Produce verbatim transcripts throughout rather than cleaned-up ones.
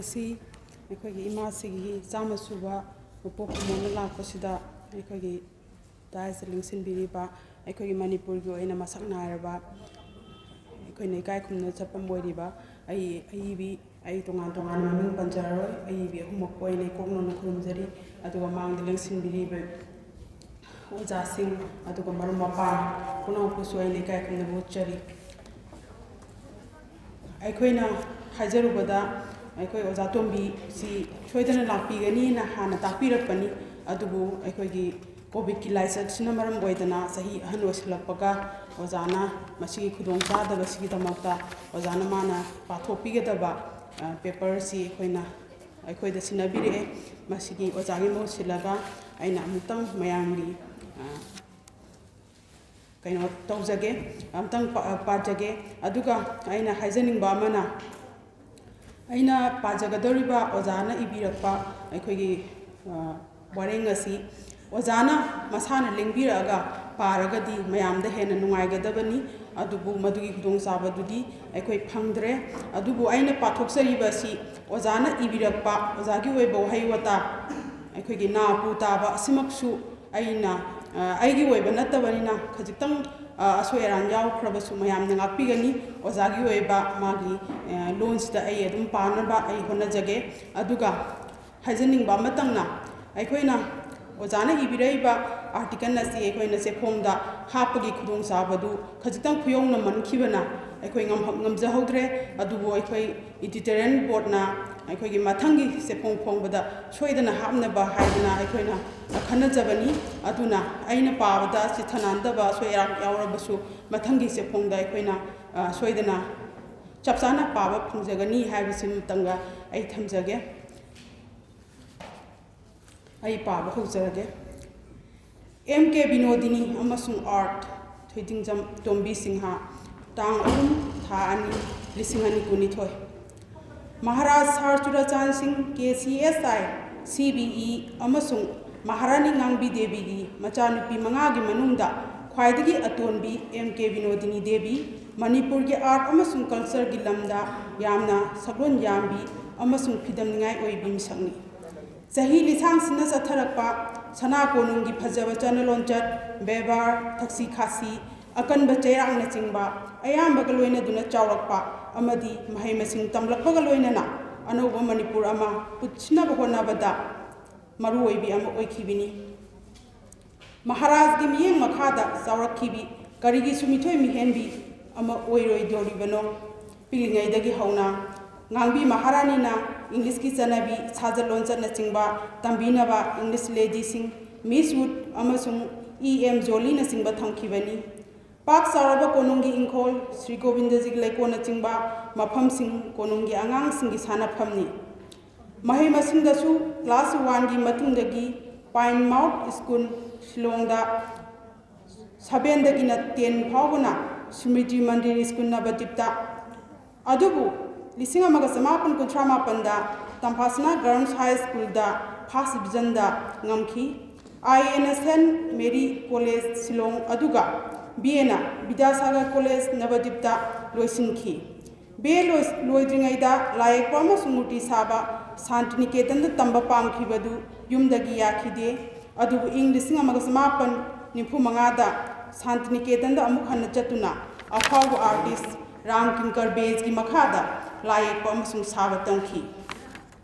ꯁꯤ ꯑꯩꯈꯣꯏꯒꯤ ꯏꯃꯥꯁꯤꯒꯤ ꯆꯥꯝꯃ ꯁꯨꯕ ꯃꯄꯣꯛ ꯀꯨꯝꯑꯣꯟꯗ ꯂꯥꯛꯄꯁꯤꯗ ꯑꯩꯈꯣꯏꯒꯤ ꯗꯥꯏꯁꯇ ꯂꯦꯡꯁꯤꯟꯕꯤꯔꯤꯕ ꯑꯩꯈꯣꯏꯒꯤ ꯃꯅꯤꯄꯨꯔꯒꯤ ꯑꯣꯏꯅ ꯃꯁꯛ ꯅꯥꯏꯔꯕ ꯑꯩꯈꯣꯏꯅ ꯏꯀꯥꯏ ꯈꯨꯝꯅ ꯆꯠꯐꯝ ꯑꯣꯏꯔꯤꯕ ꯑꯩ ꯑꯏꯕꯤ ꯑꯩ ꯇꯣꯉꯥꯟ ꯇꯣꯉꯥꯟꯅ ꯃꯃꯤꯡ ꯄꯟꯖꯔꯔꯣꯏ, ꯑꯏꯕꯤ ꯑꯍꯨꯝꯃꯛꯄꯨ ꯑꯩꯅ ꯏꯀꯣꯛꯅꯅ ꯈꯨꯔꯨꯝꯖꯔꯤ꯫ ꯑꯗꯨꯒ ꯃꯥꯡꯗ ꯂꯦꯡꯁꯤꯟꯕꯤꯔꯤꯕ ꯑꯣꯖꯥꯁꯤꯡ ꯑꯗꯨꯒ ꯃꯔꯨꯞ ꯃꯄꯥꯡ ꯄꯨꯝꯅꯃꯛꯄꯨꯁꯨ ꯑꯩꯅ ꯏꯀꯥꯏ ꯈꯨꯝꯅꯕ ꯎꯠꯆꯔꯤ꯫ ꯑꯩꯈꯣꯏꯅ ꯍꯥꯏꯖꯔꯨꯕꯗ ꯑꯩꯈꯣꯏ ꯑꯣꯖꯥ ꯇꯣꯝꯕꯤꯁꯤ ꯁꯣꯏꯗꯅ ꯂꯥꯛꯄꯤꯒꯅꯤꯅ ꯍꯥꯟꯅ ꯇꯥꯛꯄꯤꯔꯛꯄꯅꯤ꯫ ꯑꯗꯨꯕꯨ ꯑꯩꯈꯣꯏꯒꯤ ꯀꯣꯚꯤꯗꯀꯤ ꯂꯥꯏꯆꯠꯁꯤꯅ ꯃꯔꯝ ꯑꯣꯏꯗꯅ ꯆꯍꯤ ꯑꯍꯟ ꯑꯣꯏꯁꯤꯜꯂꯛꯄꯒ ꯑꯣꯖꯥꯅ ꯃꯁꯤꯒꯤ ꯈꯨꯗꯣꯡꯆꯥꯗꯕꯁꯤꯒꯤꯗꯃꯛꯇ ꯑꯣꯖꯥꯅ ꯃꯥꯅ ꯄꯥꯊꯣꯛꯄꯤꯒꯗꯕ, ꯑ, ꯄꯦꯄꯔꯁꯤ ꯑꯩꯈꯣꯏꯅ, ꯑꯩꯈꯣꯏꯗ ꯁꯤꯟꯅꯕꯤꯔꯛꯑꯦ꯫ ꯃꯁꯤꯒꯤ ꯑꯣꯖꯥꯒꯤ ꯃꯍꯨꯠ ꯁꯤꯜꯂꯒ ꯑꯩꯅ ꯑꯃꯨꯛꯇꯪ ꯃꯌꯥꯝꯒꯤ, ꯑ, ꯀꯩꯅꯣ ꯇꯧꯖꯒꯦ, ꯑꯝꯇꯪ ꯄꯥ-, ꯄꯥꯖꯒꯦ꯫ ꯑꯗꯨꯒ ꯑꯩꯅ ꯍꯥꯏꯖꯅꯤꯡꯕ ꯑꯃꯅ, ꯑꯩꯅ ꯄꯥꯖꯒꯗꯧꯔꯤꯕ ꯑꯣꯖꯥꯅ ꯏꯕꯤꯔꯛꯄ ꯑꯩꯈꯣꯏꯒꯤ, ꯑ, ꯋꯥꯔꯦꯡ ꯑꯁꯤ ꯑꯣꯖꯥꯅ ꯃꯁꯥꯅ ꯂꯦꯡꯕꯤꯔꯛꯑꯒ ꯄꯥꯔꯒꯗꯤ ꯃꯌꯥꯝꯗ ꯍꯦꯟꯅ ꯅꯨꯡꯉꯥꯏꯒꯗꯕꯅꯤ꯫ ꯑꯗꯨꯕꯨ ꯃꯗꯨꯒꯤ ꯈꯨꯗꯣꯡꯆꯥꯕꯗꯨꯗꯤ ꯑꯩꯈꯣꯏ ꯐꯪꯗ꯭ꯔꯦ꯫ ꯑꯗꯨꯕꯨ ꯑꯩꯅ ꯄꯥꯊꯣꯛꯆꯔꯤꯕ ꯑꯁꯤ ꯑꯣꯖꯥꯅ ꯏꯕꯤꯔꯛꯄ ꯑꯣꯖꯥꯒꯤ ꯑꯣꯏꯕ ꯋꯥꯍꯩ ꯋꯥꯇꯥ, ꯑꯩꯈꯣꯏꯒꯤ ꯅꯥ ꯄꯨ ꯇꯥꯕ ꯑꯁꯤꯃꯛꯁꯨ ꯑꯩꯅ, ꯑ, ꯑꯩꯒꯤ ꯑꯣꯏꯕ ꯅꯠꯇꯕꯅꯤꯅ ꯈꯖꯤꯛꯇꯪ, ꯑ, ꯑꯁꯣꯏ ꯑꯔꯥꯟ ꯌꯥꯎꯈ꯭ꯔꯕꯁꯨ ꯃꯌꯥꯝꯅ ꯉꯥꯛꯄꯤꯒꯅꯤ꯫ ꯑꯣꯖꯥꯒꯤ ꯑꯣꯏꯕ ꯃꯥꯒꯤ, ꯑ, ꯂꯣꯟꯁꯤꯗ ꯑꯩ ꯑꯗꯨꯝ ꯄꯥꯅꯕ ꯑꯩ ꯍꯣꯠꯅꯖꯒꯦ꯫ ꯑꯗꯨꯒ ꯍꯥꯏꯖꯅꯤꯡꯕ ꯑꯃꯇꯪꯅ, ꯑꯩꯈꯣꯏꯅ ꯑꯣꯖꯥꯅ ꯏꯕꯤꯔꯛꯏꯕ ꯑꯥꯔꯇꯤꯀꯜ ꯑꯁꯤ ꯑꯩꯈꯣꯏꯅ ꯆꯦꯐꯣꯡꯗ ꯍꯥꯞꯄꯒꯤ ꯈꯨꯗꯣꯡꯆꯥꯕꯗꯨ ꯈꯖꯤꯛꯇꯪ ꯈꯨꯌꯧꯅꯃꯟꯈꯤꯕꯅ ꯑꯩꯈꯣꯏ ꯉꯝꯍ-, ꯉꯝꯖꯍꯧꯗ꯭ꯔꯦ꯫ ꯑꯗꯨꯕꯨ ꯑꯩꯈꯣꯏ ꯏꯗꯤꯇꯣꯔꯤꯌꯦꯜ ꯕꯣꯔꯗꯅ ꯑꯩꯈꯣꯏꯒꯤ ꯃꯊꯪꯒꯤ ꯆꯦꯐꯣꯡ ꯐꯣꯡꯕꯗ ꯁꯣꯏꯗꯅ ꯍꯥꯞꯅꯕ ꯍꯥꯏꯗꯅ ꯑꯩꯈꯣꯏꯅ ꯈꯟꯅꯖꯕꯅꯤ꯫ ꯑꯗꯨꯅ ꯑꯩꯅ ꯄꯥꯕꯗ ꯆꯤꯠꯊꯅꯥꯟꯗꯕ ꯑꯁꯣꯏ ꯑꯔꯥꯛ ꯌꯥꯎꯔꯕꯁꯨ ꯃꯊꯪꯒꯤ ꯆꯦꯐꯣꯡꯗ ꯑꯩꯈꯣꯏꯅ, ꯑ, ꯁꯣꯏꯗꯅ ꯆꯞ ꯆꯥꯅ ꯄꯥꯕ ꯐꯪꯖꯒꯅꯤ ꯍꯥꯏꯕꯁꯤꯃꯇꯪꯒ ꯑꯩ ꯊꯝꯖꯒꯦ꯫ ꯑꯩ ꯄꯥꯕ ꯍꯧꯖꯔꯒꯦ꯫ ꯑꯦꯝ ꯀꯦ ꯕꯤꯅꯣꯗꯤꯅꯤ ꯑꯃꯁꯨꯡ ꯑꯥꯔꯠ, ꯊꯣꯏꯗꯤꯡꯖꯝ ꯇꯣꯝꯕꯤ ꯁꯤꯡꯍ, ꯇꯥꯡ ꯑꯍꯨꯝ, ꯊꯥ ꯑꯅꯤ, ꯂꯤꯁꯤꯡ ꯑꯅꯤ ꯀꯨꯟꯅꯤꯊꯣꯏ꯫ ꯃꯍꯥꯔꯥꯖ ꯁꯥꯔ ꯆꯨꯔꯥꯆꯥꯟ ꯁꯤꯡ, ꯀꯦ ꯁꯤ ꯑꯦꯁ ꯑꯥꯏ, ꯁꯤ ꯕꯤ ꯏ ꯑꯃꯁꯨꯡ ꯃꯍꯥꯔꯥꯅꯤ ꯉꯥꯡꯕꯤ ꯗꯦꯕꯤꯒꯤ ꯃꯆꯥꯅꯨꯄꯤ ꯃꯉꯥꯒꯤ ꯃꯅꯨꯡꯗ ꯈ꯭ꯋꯥꯏꯗꯒꯤ ꯑꯇꯣꯟꯕꯤ ꯑꯦꯝ ꯀꯦ ꯕꯤꯅꯣꯗꯤꯅꯤ ꯗꯦꯕꯤ, ꯃꯅꯤꯄꯨꯔꯒꯤ ꯑꯥꯔꯠ ꯑꯃꯁꯨꯡ ꯀꯜꯆꯔꯒꯤ ꯂꯝꯗ ꯌꯥꯝꯅ ꯁꯛꯂꯣꯟ ꯌꯥꯝꯕꯤ, ꯑꯃꯁꯨꯡ ꯐꯤꯗꯝꯅꯤꯡꯉꯥꯏ ꯑꯣꯏꯕꯤ ꯃꯤꯁꯛꯅꯤ꯫ ꯆꯍꯤ ꯂꯤꯁꯥꯡꯁꯤꯟꯅ ꯆꯠꯊꯔꯛꯄ ꯁꯅꯥ ꯀꯣꯅꯨꯡꯒꯤ ꯐꯖꯕ ꯆꯠꯅ ꯂꯣꯟꯆꯠ, ꯕꯦꯕꯥꯔ, ꯊꯛꯁꯤ ꯈꯥꯁꯤ, ꯑꯀꯟꯕ ꯆꯩꯔꯥꯛꯅꯆꯤꯡꯕ ꯑꯌꯥꯝꯕꯒ ꯂꯣꯏꯅꯗꯨꯅ ꯆꯥꯎꯔꯛꯄ ꯑꯃꯗꯤ ꯃꯍꯩ ꯃꯁꯤꯡ ꯇꯝꯂꯛꯄꯒ ꯂꯣꯏꯅꯅ ꯑꯅꯧꯕ ꯃꯅꯤꯄꯨꯔ ꯑꯃ ꯄꯨꯟꯁꯤꯟꯅꯕ ꯍꯣꯠꯅꯕꯗ ꯃꯔꯨꯑꯣꯏꯕꯤ ꯑꯃ ꯑꯣꯏꯈꯤꯕꯅꯤ꯫ ꯃꯍꯥꯔꯥꯖꯒꯤ ꯃꯤꯠꯌꯦꯡ ꯃꯈꯥꯗ ꯆꯥꯎꯔꯛꯈꯤꯕꯤ ꯀꯔꯤꯒꯤꯁꯨ ꯃꯤꯊꯣꯏ ꯃꯤꯍꯦꯟꯕꯤ ꯑꯃ ꯑꯣꯏꯔꯣꯏꯗꯧꯔꯤꯕꯅꯣ? ꯄꯤꯛꯂꯤꯉꯩꯗꯒꯤ ꯍꯧꯅ ꯉꯥꯡꯕꯤ ꯃꯍꯥꯔꯥꯅꯤꯅ ꯏꯪꯂꯤꯁꯀꯤ ꯆꯠꯅꯕꯤ, ꯁꯥꯖꯠ ꯂꯣꯟꯆꯠꯅꯆꯤꯡꯕ ꯇꯝꯕꯤꯅꯕ ꯏꯪꯂꯤꯁ ꯂꯦꯗꯤꯁꯤꯡ ꯃꯤꯁ ꯋꯨꯗ ꯑꯃꯁꯨꯡ ꯏ ꯑꯦꯝ ꯖꯣꯂꯤꯅꯆꯤꯡꯕ ꯊꯝꯈꯤꯕꯅꯤ꯫ ꯄꯥꯛ ꯆꯥꯎꯔꯕ ꯀꯣꯅꯨꯡꯒꯤ ꯏꯪꯈꯣꯜ, ꯁ꯭ꯔꯤ ꯒꯣꯕꯤꯟꯗꯖꯤꯒꯤ ꯂꯩꯀꯣꯜꯅꯆꯤꯡꯕ ꯃꯐꯝꯁꯤꯡ ꯀꯣꯅꯨꯡꯒꯤ ꯑꯉꯥꯡꯁꯤꯡꯒꯤ ꯁꯥꯟꯅꯐꯝꯅꯤ꯫ ꯃꯍꯩ ꯃꯁꯤꯡꯗꯁꯨ ꯀ꯭ꯂꯥꯁ ꯋꯥꯟꯒꯤ ꯃꯇꯨꯡꯗꯒꯤ ꯄꯥꯏꯟ ꯃꯥꯎꯠ ꯁ꯭ꯀꯨꯜ ꯁꯤꯂꯣꯡꯗ, ꯁꯚꯦꯟꯗꯒꯤꯅ ꯇꯦꯟ ꯐꯥꯎꯕꯅ ꯁ꯭ꯃ꯭ꯔꯤꯇꯤ ꯃꯟꯗꯤꯔ ꯁ꯭ꯀꯨꯜ ꯅꯕꯗꯤꯞꯇ, ꯑꯗꯨꯕꯨ ꯂꯤꯁꯤꯡ ꯑꯃꯒ ꯆꯃꯥꯄꯟ ꯀꯨꯟꯊ꯭ꯔꯥ ꯃꯥꯄꯟꯗ ꯇꯝꯐꯥꯁꯅꯥ ꯒꯔꯜꯁ ꯍꯥꯏ ꯁ꯭ꯀꯨꯜꯗ ꯐꯥꯔꯁ ꯗꯤꯕꯤꯖꯟꯗ ꯉꯝꯈꯤ꯫ ꯑꯥꯏ ꯑꯦꯅ ꯁꯦꯟꯠ ꯃꯦꯔꯤ ꯀꯣꯂꯦꯖ ꯁꯤꯂꯣꯡ ꯑꯗꯨꯒ ꯕꯤ ꯑꯦꯅ ꯕꯤꯗ꯭ꯌꯥꯁꯥꯒꯔ ꯀꯣꯂꯦꯖ ꯅꯕꯗꯤꯞꯇ ꯂꯣꯏꯁꯤꯟꯈꯤ꯫ ꯕꯤ ꯑꯦ ꯂꯣꯏ-, ꯂꯣꯏꯗ꯭ꯔꯤꯉꯩꯗ ꯂꯥꯏ ꯌꯦꯛꯄ ꯑꯃꯁꯨꯡ ꯃꯨꯔꯇꯤ ꯁꯥꯕ ꯁꯥꯟꯇꯤꯅꯤꯀꯦꯇꯟꯗ ꯇꯝꯕ ꯄꯥꯝꯈꯤꯕꯗꯨ ꯌꯨꯝꯗꯒꯤ ꯌꯥꯈꯤꯗꯦ꯫ ꯑꯗꯨꯕꯨ ꯏꯪ ꯂꯤꯁꯤꯡ ꯑꯃꯒ ꯆꯃꯥꯄꯟ ꯅꯤꯐꯨ ꯃꯉꯥꯗ ꯁꯥꯟꯇꯤꯅꯤꯀꯦꯇꯟꯗ ꯑꯃꯨꯛ ꯍꯟꯅ ꯆꯠꯇꯨꯅ ꯑꯐꯥꯎꯕ ꯑꯥꯔꯇꯤꯁ ꯔꯥꯝ ꯀꯤꯡꯀꯔ ꯕꯦꯖꯒꯤ ꯃꯈꯥꯗ ꯂꯥꯏ ꯌꯦꯛꯄ ꯑꯃꯁꯨꯡ ꯁꯥꯕ ꯇꯝꯈꯤ꯫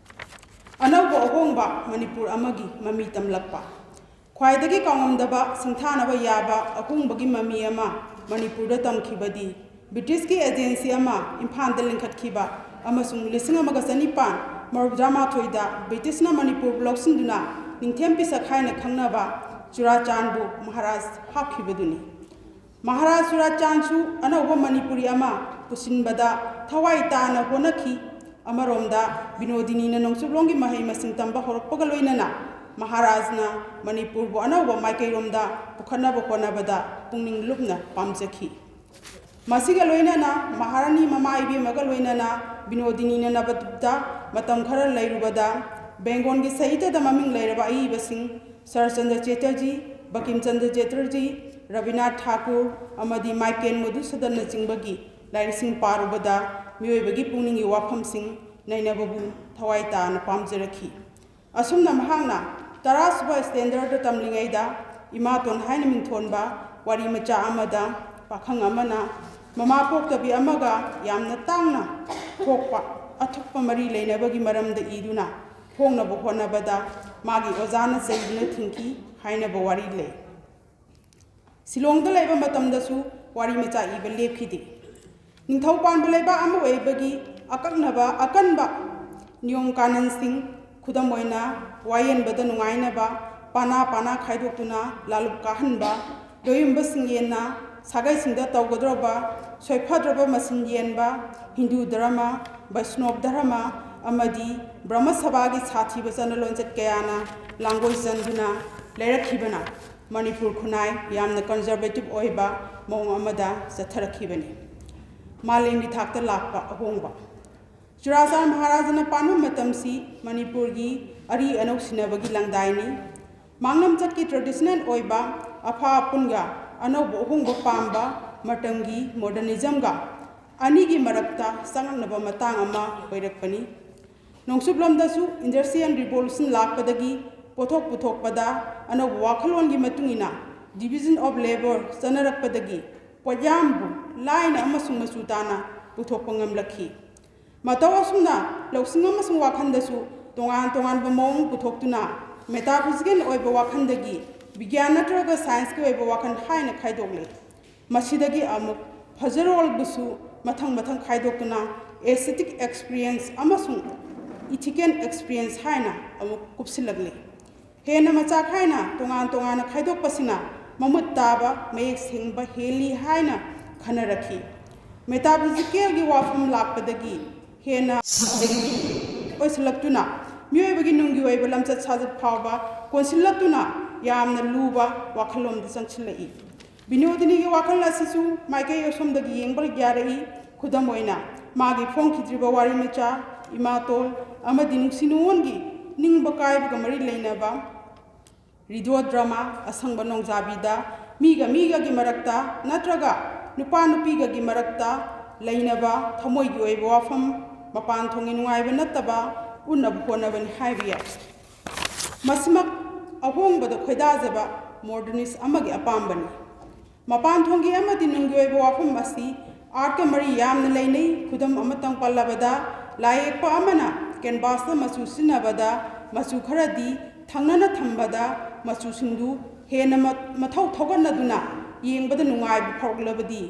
ꯑꯅꯧꯕ ꯑꯍꯣꯡꯕ ꯃꯅꯤꯄꯨꯔ ꯑꯃꯒꯤ ꯃꯃꯤ ꯇꯝꯂꯛꯄ꯫ ꯈ꯭ꯋꯥꯏꯗꯒꯤ ꯀꯥꯎꯉꯝꯗꯕ ꯁꯤꯡꯊꯥꯅꯕ ꯌꯥꯕ ꯑꯍꯣꯡꯕꯒꯤ ꯃꯃꯤ ꯑꯃ ꯃꯅꯤꯄꯨꯔꯗ ꯇꯝꯈꯤꯕꯗꯤ ꯕ꯭ꯔꯤꯇꯤꯁꯀꯤ ꯑꯦꯖꯦꯟꯁꯤ ꯑꯃ ꯏꯝꯐꯥꯜꯗ ꯂꯤꯡꯈꯠꯈꯤꯕ ꯑꯃꯁꯨꯡ ꯂꯤꯁꯤꯡ ꯑꯃꯒ ꯆꯅꯤꯄꯥꯟ ꯃꯧꯗ꯭ꯔꯥ ꯃꯥꯊꯣꯏꯗ ꯕ꯭ꯔꯤꯇꯤꯁꯅ ꯃꯅꯤꯄꯨꯔꯕꯨ ꯂꯧꯁꯤꯟꯗꯨꯅ ꯅꯤꯡꯊꯦꯝ ꯄꯤꯁꯛ ꯍꯥꯏꯅ ꯈꯪꯅꯕ ꯆꯨꯔꯥꯆꯥꯟꯕꯨ ꯃꯍꯥꯔꯥꯖ ꯍꯥꯞꯈꯤꯕꯗꯨꯅꯤ꯫ ꯃꯍꯥꯔꯥꯖ ꯆꯨꯔꯥꯆꯥꯟꯁꯨ ꯑꯅꯧꯕ ꯃꯅꯤꯄꯨꯔꯤ ꯑꯃ ꯄꯨꯁꯤꯟꯕꯗ ꯊꯋꯥꯏ ꯇꯥꯅ ꯍꯣꯠꯅꯈꯤ꯫ ꯑꯃꯔꯣꯝꯗ ꯕꯤꯅꯣꯗꯤꯅꯤꯅ ꯅꯣꯡꯆꯨꯞꯂꯣꯝꯒꯤ ꯃꯍꯩ ꯃꯁꯤꯡ ꯇꯝꯕ ꯍꯧꯔꯛꯄꯒ ꯂꯣꯏꯅꯅ ꯃꯍꯥꯔꯥꯖꯅ ꯃꯅꯤꯄꯨꯔꯕꯨ ꯑꯅꯧꯕ ꯃꯥꯏꯀꯩꯔꯣꯝꯗ ꯄꯨꯈꯠꯅꯕ ꯍꯣꯠꯅꯕꯗ ꯄꯨꯛꯅꯤꯡ ꯂꯨꯞꯅ ꯄꯥꯝꯖꯈꯤ꯫ ꯃꯁꯤꯒ ꯂꯣꯏꯅꯅ ꯃꯍꯥꯔꯥꯅꯤ ꯃꯃꯥ ꯏꯕꯦꯝꯃꯒ ꯂꯣꯏꯅꯅ ꯕꯤꯅꯣꯗꯤꯅꯤꯅ ꯅꯕꯗꯤꯞꯇ ꯃꯇꯝ ꯈꯔ ꯂꯩꯔꯨꯕꯗ ꯕꯦꯡꯒꯣꯜꯒꯤ ꯁꯥꯍꯤꯇ꯭ꯌꯗ ꯃꯃꯤꯡ ꯂꯩꯔꯕ ꯑꯏꯕꯁꯤꯡ ꯁꯔꯠꯆꯟꯗ꯭ꯔ ꯆꯦꯇꯔꯖꯤ, ꯕꯀꯤꯝꯆꯟꯗ꯭ꯔ ꯆꯦꯇꯔꯖꯤ, ꯔꯕꯤꯅꯥꯊ ꯊꯥꯀꯨꯔ ꯑꯃꯗꯤ ꯃꯥꯏꯀꯦꯟ ꯃꯙꯨꯁꯨꯗꯟꯅꯆꯤꯡꯕꯒꯤ ꯂꯥꯏꯔꯤꯛꯁꯤꯡ ꯄꯥꯔꯨꯕꯗ ꯃꯤꯑꯣꯏꯕꯒꯤ ꯄꯨꯛꯅꯤꯡꯒꯤ ꯋꯥꯐꯝꯁꯤꯡ ꯅꯩꯅꯕꯕꯨ ꯊꯋꯥꯏ ꯇꯥꯅ ꯄꯥꯝꯖꯔꯛꯈꯤ꯫ ꯑꯁꯨꯝꯅ ꯃꯍꯥꯛꯅ ꯇꯔꯥꯁꯨꯕ ꯁ꯭ꯇꯦꯟꯗꯔꯗ ꯇꯝꯂꯤꯉꯩꯗ ꯏꯃꯥꯇꯣꯟ ꯍꯥꯏꯅ ꯃꯤꯡꯊꯣꯟꯕ ꯋꯥꯔꯤ ꯃꯆꯥ ꯑꯃꯗ ꯄꯥꯈꯪ ꯑꯃꯅ ꯃꯃꯥ ꯄꯣꯛꯇꯕꯤ ꯑꯃꯒ ꯌꯥꯝꯅ ꯇꯥꯡꯅ ꯊꯣꯛꯄ ꯑꯊꯨꯞꯄ ꯃꯔꯤ ꯂꯩꯅꯕꯒꯤ ꯃꯔꯝꯗ ꯏꯗꯨꯅ ꯐꯣꯡꯅꯕ ꯍꯣꯠꯅꯕꯗ ꯃꯥꯒꯤ ꯑꯣꯖꯥꯅ ꯆꯩꯗꯨꯅ ꯊꯤꯡꯈꯤ ꯍꯥꯏꯅꯕ ꯋꯥꯔꯤ ꯂꯩ꯫ ꯁꯤꯂꯣꯡꯗ ꯂꯩꯕ ꯃꯇꯝꯗꯁꯨ ꯋꯥꯔꯤ ꯃꯆꯥ ꯏꯕ ꯂꯦꯞꯈꯤꯗꯦ꯫ ꯅꯤꯡꯊꯧ ꯄꯥꯟꯕ ꯂꯩꯕꯥꯛ ꯑꯃ ꯑꯣꯏꯕꯒꯤ ꯑꯀꯛꯅꯕ ꯑꯀꯟꯕ ꯅꯤꯌꯣꯝ ꯀꯥꯅꯟꯁꯤꯡ, ꯈꯨꯗꯝ ꯑꯣꯏꯅ ꯋꯥꯌꯦꯟꯕꯗ ꯅꯨꯡꯉꯥꯏꯅꯕ ꯄꯥꯅꯥ ꯄꯥꯅꯥ ꯈꯥꯏꯗꯣꯛꯇꯨꯅ ꯂꯥꯂꯨꯞ ꯀꯥꯍꯟꯕ, ꯂꯣꯌꯨꯝꯕꯁꯤꯡ ꯌꯦꯟꯅ ꯁꯥꯒꯩꯁꯤꯡꯗ ꯇꯧꯒꯗꯧꯔꯕ ꯁꯣꯏꯐꯗ꯭ꯔꯕ ꯃꯁꯤꯟ ꯌꯦꯟꯕ, ꯍꯤꯟꯗꯨ ꯙꯔꯃ, ꯕꯩꯁꯅꯣꯞ ꯙꯔꯃ ꯑꯃꯗꯤ ꯕ꯭ꯔꯍꯃ ꯁꯚꯥꯒꯤ ꯁꯥꯊꯤꯕ ꯆꯠꯅ ꯂꯣꯟꯆꯠ ꯀꯌꯥꯅ ꯂꯥꯡꯒꯣꯏ ꯆꯟꯗꯨꯅ ꯂꯩꯔꯛꯈꯤꯕꯅ ꯃꯅꯤꯄꯨꯔ ꯈꯨꯟꯅꯥꯏ ꯌꯥꯝꯅ ꯀꯟꯖꯔꯕꯦꯇꯤꯚ ꯑꯣꯏꯕ ꯃꯑꯣꯡ ꯑꯃꯗ ꯆꯠꯊꯔꯛꯈꯤꯕꯅꯤ꯫ ꯃꯥꯂꯦꯝꯒꯤ ꯊꯥꯛꯇ ꯂꯥꯛꯄ ꯑꯍꯣꯡꯕ꯫ ꯆꯨꯔꯥꯆꯥꯟ ꯃꯍꯥꯔꯥꯖꯅ ꯄꯥꯟꯕ ꯃꯇꯝꯁꯤ ꯃꯅꯤꯄꯨꯔꯒꯤ ꯑꯔꯤ ꯑꯅꯧ ꯁꯤꯟꯅꯕꯒꯤ ꯂꯪꯗꯥꯏꯅꯤ꯫ ꯃꯥꯡꯂꯝꯆꯠꯀꯤ ꯇ꯭ꯔꯦꯗꯤꯁꯅꯦꯜ ꯑꯣꯏꯕ ꯑꯐꯥ ꯑꯄꯨꯟꯒ ꯑꯅꯧꯕ ꯑꯍꯣꯡꯕ ꯄꯥꯝꯕ ꯃꯇꯝꯒꯤ ꯃꯣꯗꯔꯅꯤꯖꯝꯒ ꯑꯅꯤꯒꯤ ꯃꯔꯛꯇ ꯆꯉꯛꯅꯕ ꯃꯇꯥꯡ ꯑꯃ ꯑꯣꯏꯔꯛꯄꯅꯤ꯫ ꯅꯣꯡꯆꯨꯞꯂꯣꯝꯗꯁꯨ ꯏꯟꯗꯁꯇ꯭ꯔꯤꯌꯦꯜ ꯔꯤꯚꯣꯂꯨꯁꯟ ꯂꯥꯛꯄꯗꯒꯤ ꯄꯣꯠꯊꯣꯛ ꯄꯨꯊꯣꯛꯄꯗ ꯑꯅꯧꯕ ꯋꯥꯈꯜꯂꯣꯟꯒꯤ ꯃꯇꯨꯡ ꯏꯟꯅ division of labour ꯆꯠꯅꯔꯛꯄꯗꯒꯤ ꯄꯣꯠꯌꯥꯝꯕꯨ ꯂꯥꯏꯅ ꯑꯃꯁꯨꯡ ꯃꯆꯨ ꯇꯥꯅ ꯄꯨꯊꯣꯛꯄ ꯉꯝꯂꯛꯈꯤ꯫ ꯃꯇꯧ ꯑꯁꯨꯝꯅ ꯂꯧꯁꯤꯡ ꯑꯃꯁꯨꯡ ꯋꯥꯈꯜꯗꯁꯨ ꯇꯣꯉꯥꯟ ꯇꯣꯉꯥꯟꯕ ꯃꯑꯣꯡ ꯄꯨꯊꯣꯛꯇꯨꯅ ꯃꯦꯇꯥꯐꯤꯖꯤꯀꯦꯜ ꯑꯣꯏꯕ ꯋꯥꯈꯜꯗꯒꯤ ꯕꯤꯒ꯭ꯌꯥꯟ ꯅꯠꯇ꯭ꯔꯒ ꯁꯥꯏꯟꯁꯀꯤ ꯑꯣꯏꯕ ꯋꯥꯈꯜ ꯍꯥꯏꯅ ꯈꯥꯏꯗꯣꯛꯂꯦ꯫ ꯃꯁꯤꯗꯒꯤ ꯑꯃꯨꯛ ꯐꯖꯔꯣꯜꯕꯨꯁꯨ ꯃꯊꯪ ꯃꯊꯪ ꯈꯥꯏꯗꯣꯛꯇꯨꯅ aesthetic experience ꯑꯃꯁꯨꯡ ethical experience ꯍꯥꯏꯅ ꯑꯃꯨꯛ ꯀꯨꯞꯁꯤꯜꯂꯛꯂꯤ꯫ ꯍꯦꯟꯅ ꯃꯆꯥ ꯈꯥꯏꯅ ꯇꯣꯉꯥꯟ ꯇꯣꯉꯥꯟꯅ ꯈꯥꯏꯗꯣꯛꯄꯁꯤꯅ ꯃꯃꯨꯠ ꯇꯥꯕ, ꯃꯌꯦꯛ ꯁꯦꯡꯕ ꯍꯦꯜꯂꯤ ꯍꯥꯏꯅ ꯈꯟꯅꯔꯛꯈꯤ꯫ ꯃꯦꯇꯥꯐꯤꯖꯤꯀꯦꯜꯒꯤ ꯋꯥꯐꯝ ꯂꯥꯛꯄꯗꯒꯤ ꯍꯦꯟꯅ ꯑꯣꯏꯁꯤꯜꯂꯛꯇꯨꯅ ꯃꯤꯑꯣꯏꯕꯒꯤ ꯅꯨꯡꯒꯤ ꯑꯣꯏꯕ ꯂꯝꯆꯠ ꯁꯥꯖꯠ ꯐꯥꯎꯕ ꯀꯣꯟꯁꯤꯜꯂꯛꯇꯨꯅ ꯌꯥꯝꯅ ꯂꯨꯕ ꯋꯥꯈꯜꯂꯣꯟꯗ ꯆꯪꯁꯤꯜꯂꯛꯏ꯫ ꯕꯤꯅꯣꯗꯤꯅꯤꯒꯤ ꯋꯥꯈꯜ ꯑꯁꯤꯁꯨ ꯃꯥꯏꯀꯩ ꯑꯁꯣꯝꯗꯒꯤ ꯌꯦꯡꯕ ꯌꯥꯔꯛꯏ꯫ ꯈꯨꯗꯝ ꯑꯣꯏꯅ, ꯃꯥꯒꯤ ꯐꯣꯡꯈꯤꯗ꯭ꯔꯤꯕ ꯋꯥꯔꯤ ꯃꯆꯥ ꯏꯃꯥꯇꯣꯜ ꯑꯃꯗꯤ ꯅꯨꯡꯁꯤ ꯅꯨꯡꯉꯣꯟꯒꯤ ꯅꯤꯡꯕ ꯀꯥꯏꯕꯒ ꯃꯔꯤ ꯂꯩꯅꯕ ꯔꯤꯗꯤꯑꯣ ꯗ꯭ꯔꯃꯥ ꯑꯁꯪꯕ ꯅꯣꯡꯖꯥꯕꯤꯗ ꯃꯤꯒ ꯃꯤꯒꯒꯤ ꯃꯔꯛꯇ ꯅꯠꯇ꯭ꯔꯒ ꯅꯨꯄꯥ ꯅꯨꯄꯤꯒꯒꯤ ꯃꯔꯛꯇ ꯂꯩꯅꯕ ꯊꯃꯣꯏꯒꯤ ꯑꯣꯏꯕ ꯋꯥꯐꯝ ꯃꯄꯥꯟ ꯊꯣꯡꯒꯤ ꯅꯨꯡꯉꯥꯏꯕ ꯅꯠꯇꯕ ꯎꯠꯅꯕ ꯍꯣꯠꯅꯕꯅꯤ ꯍꯥꯏꯕ ꯌꯥꯏ꯫ ꯃꯁꯤꯃꯛ ꯑꯍꯣꯡꯕꯗ ꯈꯣꯏꯗꯥꯖꯕ ꯃꯣꯗꯔꯅꯤꯁ ꯑꯃꯒꯤ ꯑꯄꯥꯝꯕꯅꯤ꯫ ꯃꯄꯥꯟ ꯊꯣꯡꯒꯤ ꯑꯃꯗꯤ ꯅꯨꯡꯒꯤ ꯑꯣꯏꯕ ꯋꯥꯐꯝ ꯑꯁꯤ ꯑꯥꯔꯠꯀ ꯃꯔꯤ ꯌꯥꯝꯅ ꯂꯩꯅꯩ꯫ ꯈꯨꯗꯝ ꯑꯃꯇꯪ ꯄꯜꯂꯕꯗ, ꯂꯥꯏꯌꯦꯛꯄ ꯑꯃꯅ ꯀꯦꯟꯚꯥꯁꯇ ꯃꯆꯨ ꯁꯤꯖꯤꯟꯅꯕꯗ ꯃꯆꯨ ꯈꯔꯗꯤ ꯊꯪꯅꯅ ꯊꯝꯕꯗ ꯃꯆꯨꯁꯤꯡꯗꯨ ꯍꯦꯟꯅ ꯃ-, ꯃꯊꯧ ꯊꯧꯒꯠꯅꯗꯨꯅ ꯌꯦꯡꯕꯗ ꯅꯨꯡꯉꯥꯏꯕ ꯐꯥꯎꯔꯛꯂꯕꯗꯤ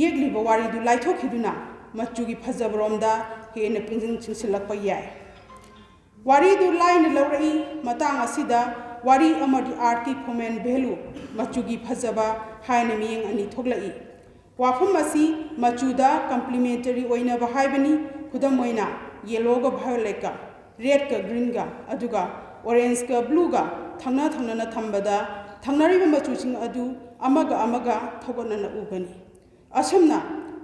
ꯌꯦꯛꯂꯤꯕ ꯋꯥꯔꯤꯗꯨ ꯂꯥꯏꯊꯣꯛꯈꯤꯗꯨꯅ ꯃꯆꯨꯒꯤ ꯐꯖꯕꯔꯣꯝꯗ ꯍꯦꯟꯅ ꯄꯨꯛꯅꯤꯡ ꯆꯤꯡꯁꯤꯜꯂꯛꯄ ꯌꯥꯏ꯫ ꯋꯥꯔꯤꯗꯨ ꯂꯥꯏꯅ ꯂꯧꯔꯛꯏ꯫ ꯃꯇꯥꯡ ꯑꯁꯤꯗ ꯋꯥꯔꯤ ꯑꯃꯗꯤ ꯑꯥꯔꯠꯀꯤ ꯐꯣꯃꯦꯟ ꯚꯦꯂꯨ, ꯃꯆꯨꯒꯤ ꯐꯖꯕ ꯍꯥꯏꯅ ꯃꯤꯠꯌꯦꯡ ꯑꯅꯤ ꯊꯣꯛꯂꯛꯏ꯫ ꯋꯥꯐꯝ ꯑꯁꯤ ꯃꯆꯨꯗ ꯀꯝꯄ꯭ꯂꯤꯃꯦꯟꯇꯔꯤ ꯑꯣꯏꯅꯕ ꯍꯥꯏꯕꯅꯤ꯫ ꯈꯨꯗꯝ ꯑꯣꯏꯅ, ꯌꯦꯂꯣꯒ ꯚꯥꯏꯑꯣꯂꯦꯠꯀ, ꯔꯦꯗꯀ ꯒ꯭ꯔꯤꯟꯒ, ꯑꯗꯨꯒ ꯑꯣꯔꯦꯟꯖꯀ ꯕ꯭ꯂꯨꯒ ꯊꯪꯅ ꯊꯪꯅꯅ ꯊꯝꯕꯗ ꯊꯪꯅꯔꯤꯕ ꯃꯆꯨꯁꯤꯡ ꯑꯗꯨ ꯑꯃꯒ ꯑꯃꯒ ꯊꯧꯒꯠꯅꯅ ꯎꯒꯅꯤ꯫ ꯑꯁꯨꯝꯅ,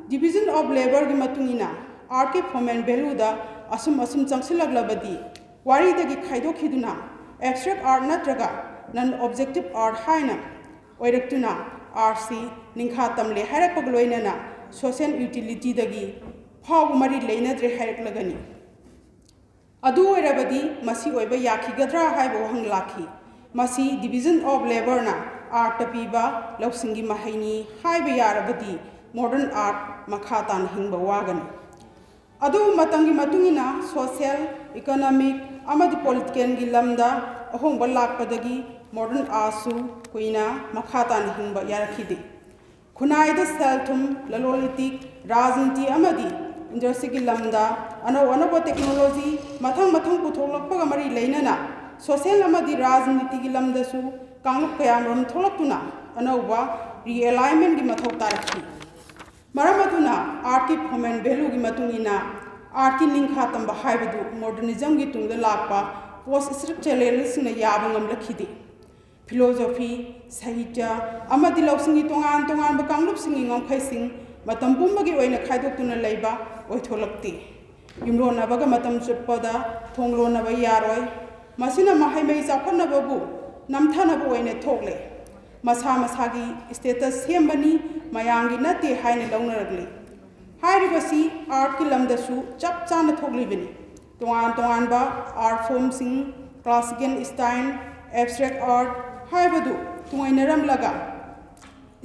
division of labourꯒꯤ ꯃꯇꯨꯡ ꯏꯟꯅ ꯑꯥꯔꯠꯀꯤ ꯐꯣꯃꯦꯟ ꯚꯦꯂꯨꯗ ꯑꯁꯨꯝ ꯑꯁꯨꯝ ꯆꯪꯁꯤꯜꯂꯛꯂꯕꯗꯤ, ꯋꯥꯔꯤꯗꯒꯤ ꯈꯥꯏꯗꯣꯛꯈꯤꯗꯨꯅ abstract art ꯅꯠꯇ꯭ꯔꯒ non objective art ꯍꯥꯏꯅ ꯑꯣꯏꯔꯛꯇꯨꯅ ꯑꯥꯔꯠꯁꯤ ꯅꯤꯡꯈꯥ ꯇꯝꯂꯦ ꯍꯥꯏꯔꯛꯄꯒ ꯂꯣꯏꯅꯅ social utilityꯗꯒꯤ ꯐꯥꯎꯕ ꯃꯔꯤ ꯂꯩꯅꯗ꯭ꯔꯦ ꯍꯥꯏꯔꯛꯂꯒꯅꯤ꯫ ꯑꯗꯨ ꯑꯣꯏꯔꯕꯗꯤ ꯃꯁꯤ ꯑꯣꯏꯕ ꯌꯥꯈꯤꯒꯗ꯭ꯔꯥ ꯍꯥꯏꯕ ꯋꯥꯍꯪ ꯂꯥꯛꯈꯤ꯫ ꯃꯁꯤ division of labourꯅ ꯑꯥꯔꯠꯇ ꯄꯤꯕ ꯂꯧꯁꯤꯡꯒꯤ ꯃꯍꯩꯅꯤ ꯍꯥꯏꯕ ꯌꯥꯔꯕꯗꯤ modern art ꯃꯈꯥ ꯇꯥꯅ ꯍꯤꯡꯕ ꯋꯥꯒꯅꯤ꯫ ꯑꯗꯨꯕꯨ ꯃꯇꯝꯒꯤ ꯃꯇꯨꯡ ꯏꯟꯅ social, economic ꯑꯃꯗꯤ politicalꯒꯤ ꯂꯝꯗ ꯑꯍꯣꯡꯕ ꯂꯥꯛꯄꯗꯒꯤ modern artꯁꯨ ꯀꯨꯏꯅ ꯃꯈꯥ ꯇꯥꯅ ꯍꯤꯡꯕ ꯌꯥꯔꯛꯈꯤꯗꯦ꯫ ꯈꯨꯟꯅꯥꯏꯗ ꯁꯦꯜ-ꯊꯨꯝ, ꯂꯂꯣꯟ-ꯏꯇꯤꯛ, ꯔꯥꯖꯅꯤꯇꯤ ꯑꯃꯗꯤ industryꯒꯤ ꯂꯝꯗ ꯑꯅꯧ ꯑꯅꯧꯕ technology ꯃꯊꯪ ꯃꯊꯪ ꯄꯨꯊꯣꯛꯂꯛꯄꯒ ꯃꯔꯤ ꯂꯩꯅꯅ social ꯑꯃꯗꯤ ꯔꯥꯖꯅꯤꯇꯤꯒꯤ ꯂꯝꯗꯁꯨ ꯀꯥꯡꯂꯨꯞ ꯀꯌꯥꯃꯔꯨꯝ ꯊꯣꯛꯂꯛꯇꯨꯅ ꯑꯅꯧꯕ realignmentꯀꯤ ꯃꯊꯧ ꯇꯥꯔꯛꯈꯤ꯫ ꯃꯔꯝ ꯑꯗꯨꯅ ꯑꯥꯔꯠꯀꯤ ꯐꯣꯃꯦꯟ ꯚꯦꯂꯨꯒꯤ ꯃꯇꯨꯡ ꯏꯟꯅ ꯑꯥꯔꯠꯀꯤ ꯅꯤꯡꯈꯥ ꯇꯝꯕ ꯍꯥꯏꯕꯗꯨ modernismꯒꯤ ꯇꯨꯡꯗ ꯂꯥꯛꯄ post structuralistꯁꯤꯡꯅ ꯌꯥꯕ ꯉꯝꯂꯛꯈꯤꯗꯦ꯫ Philosophy, ꯁꯥꯍꯤꯇ꯭ꯌ ꯑꯃꯗꯤ ꯂꯧꯁꯤꯡꯒꯤ ꯇꯣꯉꯥꯟ ꯇꯣꯉꯥꯟꯕ ꯀꯥꯡꯂꯨꯞꯁꯤꯡꯒꯤ ꯉꯝꯈꯩꯁꯤꯡ ꯃꯇꯝ ꯄꯨꯝꯕꯒꯤ ꯑꯣꯏꯅ ꯈꯥꯏꯗꯣꯛꯇꯨꯅ ꯂꯩꯕ ꯑꯣꯏꯊꯣꯛꯂꯛꯇꯦ꯫ ꯌꯨꯝꯂꯣꯟꯅꯕꯒ ꯃꯇꯝ ꯆꯨꯞꯄꯗ ꯊꯣꯡ ꯂꯣꯟꯅꯕ ꯌꯥꯔꯣꯏ꯫ ꯃꯁꯤꯅ ꯃꯍꯩ ꯃꯍꯩ ꯆꯥꯎꯈꯠꯅꯕꯕꯨ ꯅꯝꯊꯅꯕ ꯑꯣꯏꯅ ꯊꯣꯛꯂꯦ꯫ ꯃꯁꯥ ꯃꯁꯥꯒꯤ status ꯁꯦꯝꯕꯅꯤ, ꯃꯌꯥꯝꯒꯤ ꯅꯠꯇꯦ ꯍꯥꯏꯅ ꯂꯧꯅꯔꯛꯂꯤ꯫ ꯍꯥꯏꯔꯤꯕꯁꯤ ꯑꯥꯔꯠꯀꯤ ꯂꯝꯗꯁꯨ ꯆꯞ ꯆꯥꯅ ꯊꯣꯛꯂꯤꯕꯅꯤ꯫ ꯇꯣꯉꯥꯟ ꯇꯣꯉꯥꯟꯕ ꯑꯥꯔꯠ ꯐꯣꯝꯁꯤꯡ, ꯀ꯭ꯂꯥꯁꯤꯀꯦꯜ ꯁ꯭ꯇꯥꯏꯜ, ꯑꯦꯕꯁꯇ꯭ꯔꯦꯛ ꯑꯥꯔꯠ ꯍꯥꯏꯕꯗꯨ ꯇꯣꯉꯥꯟꯅꯔꯝꯂꯒ,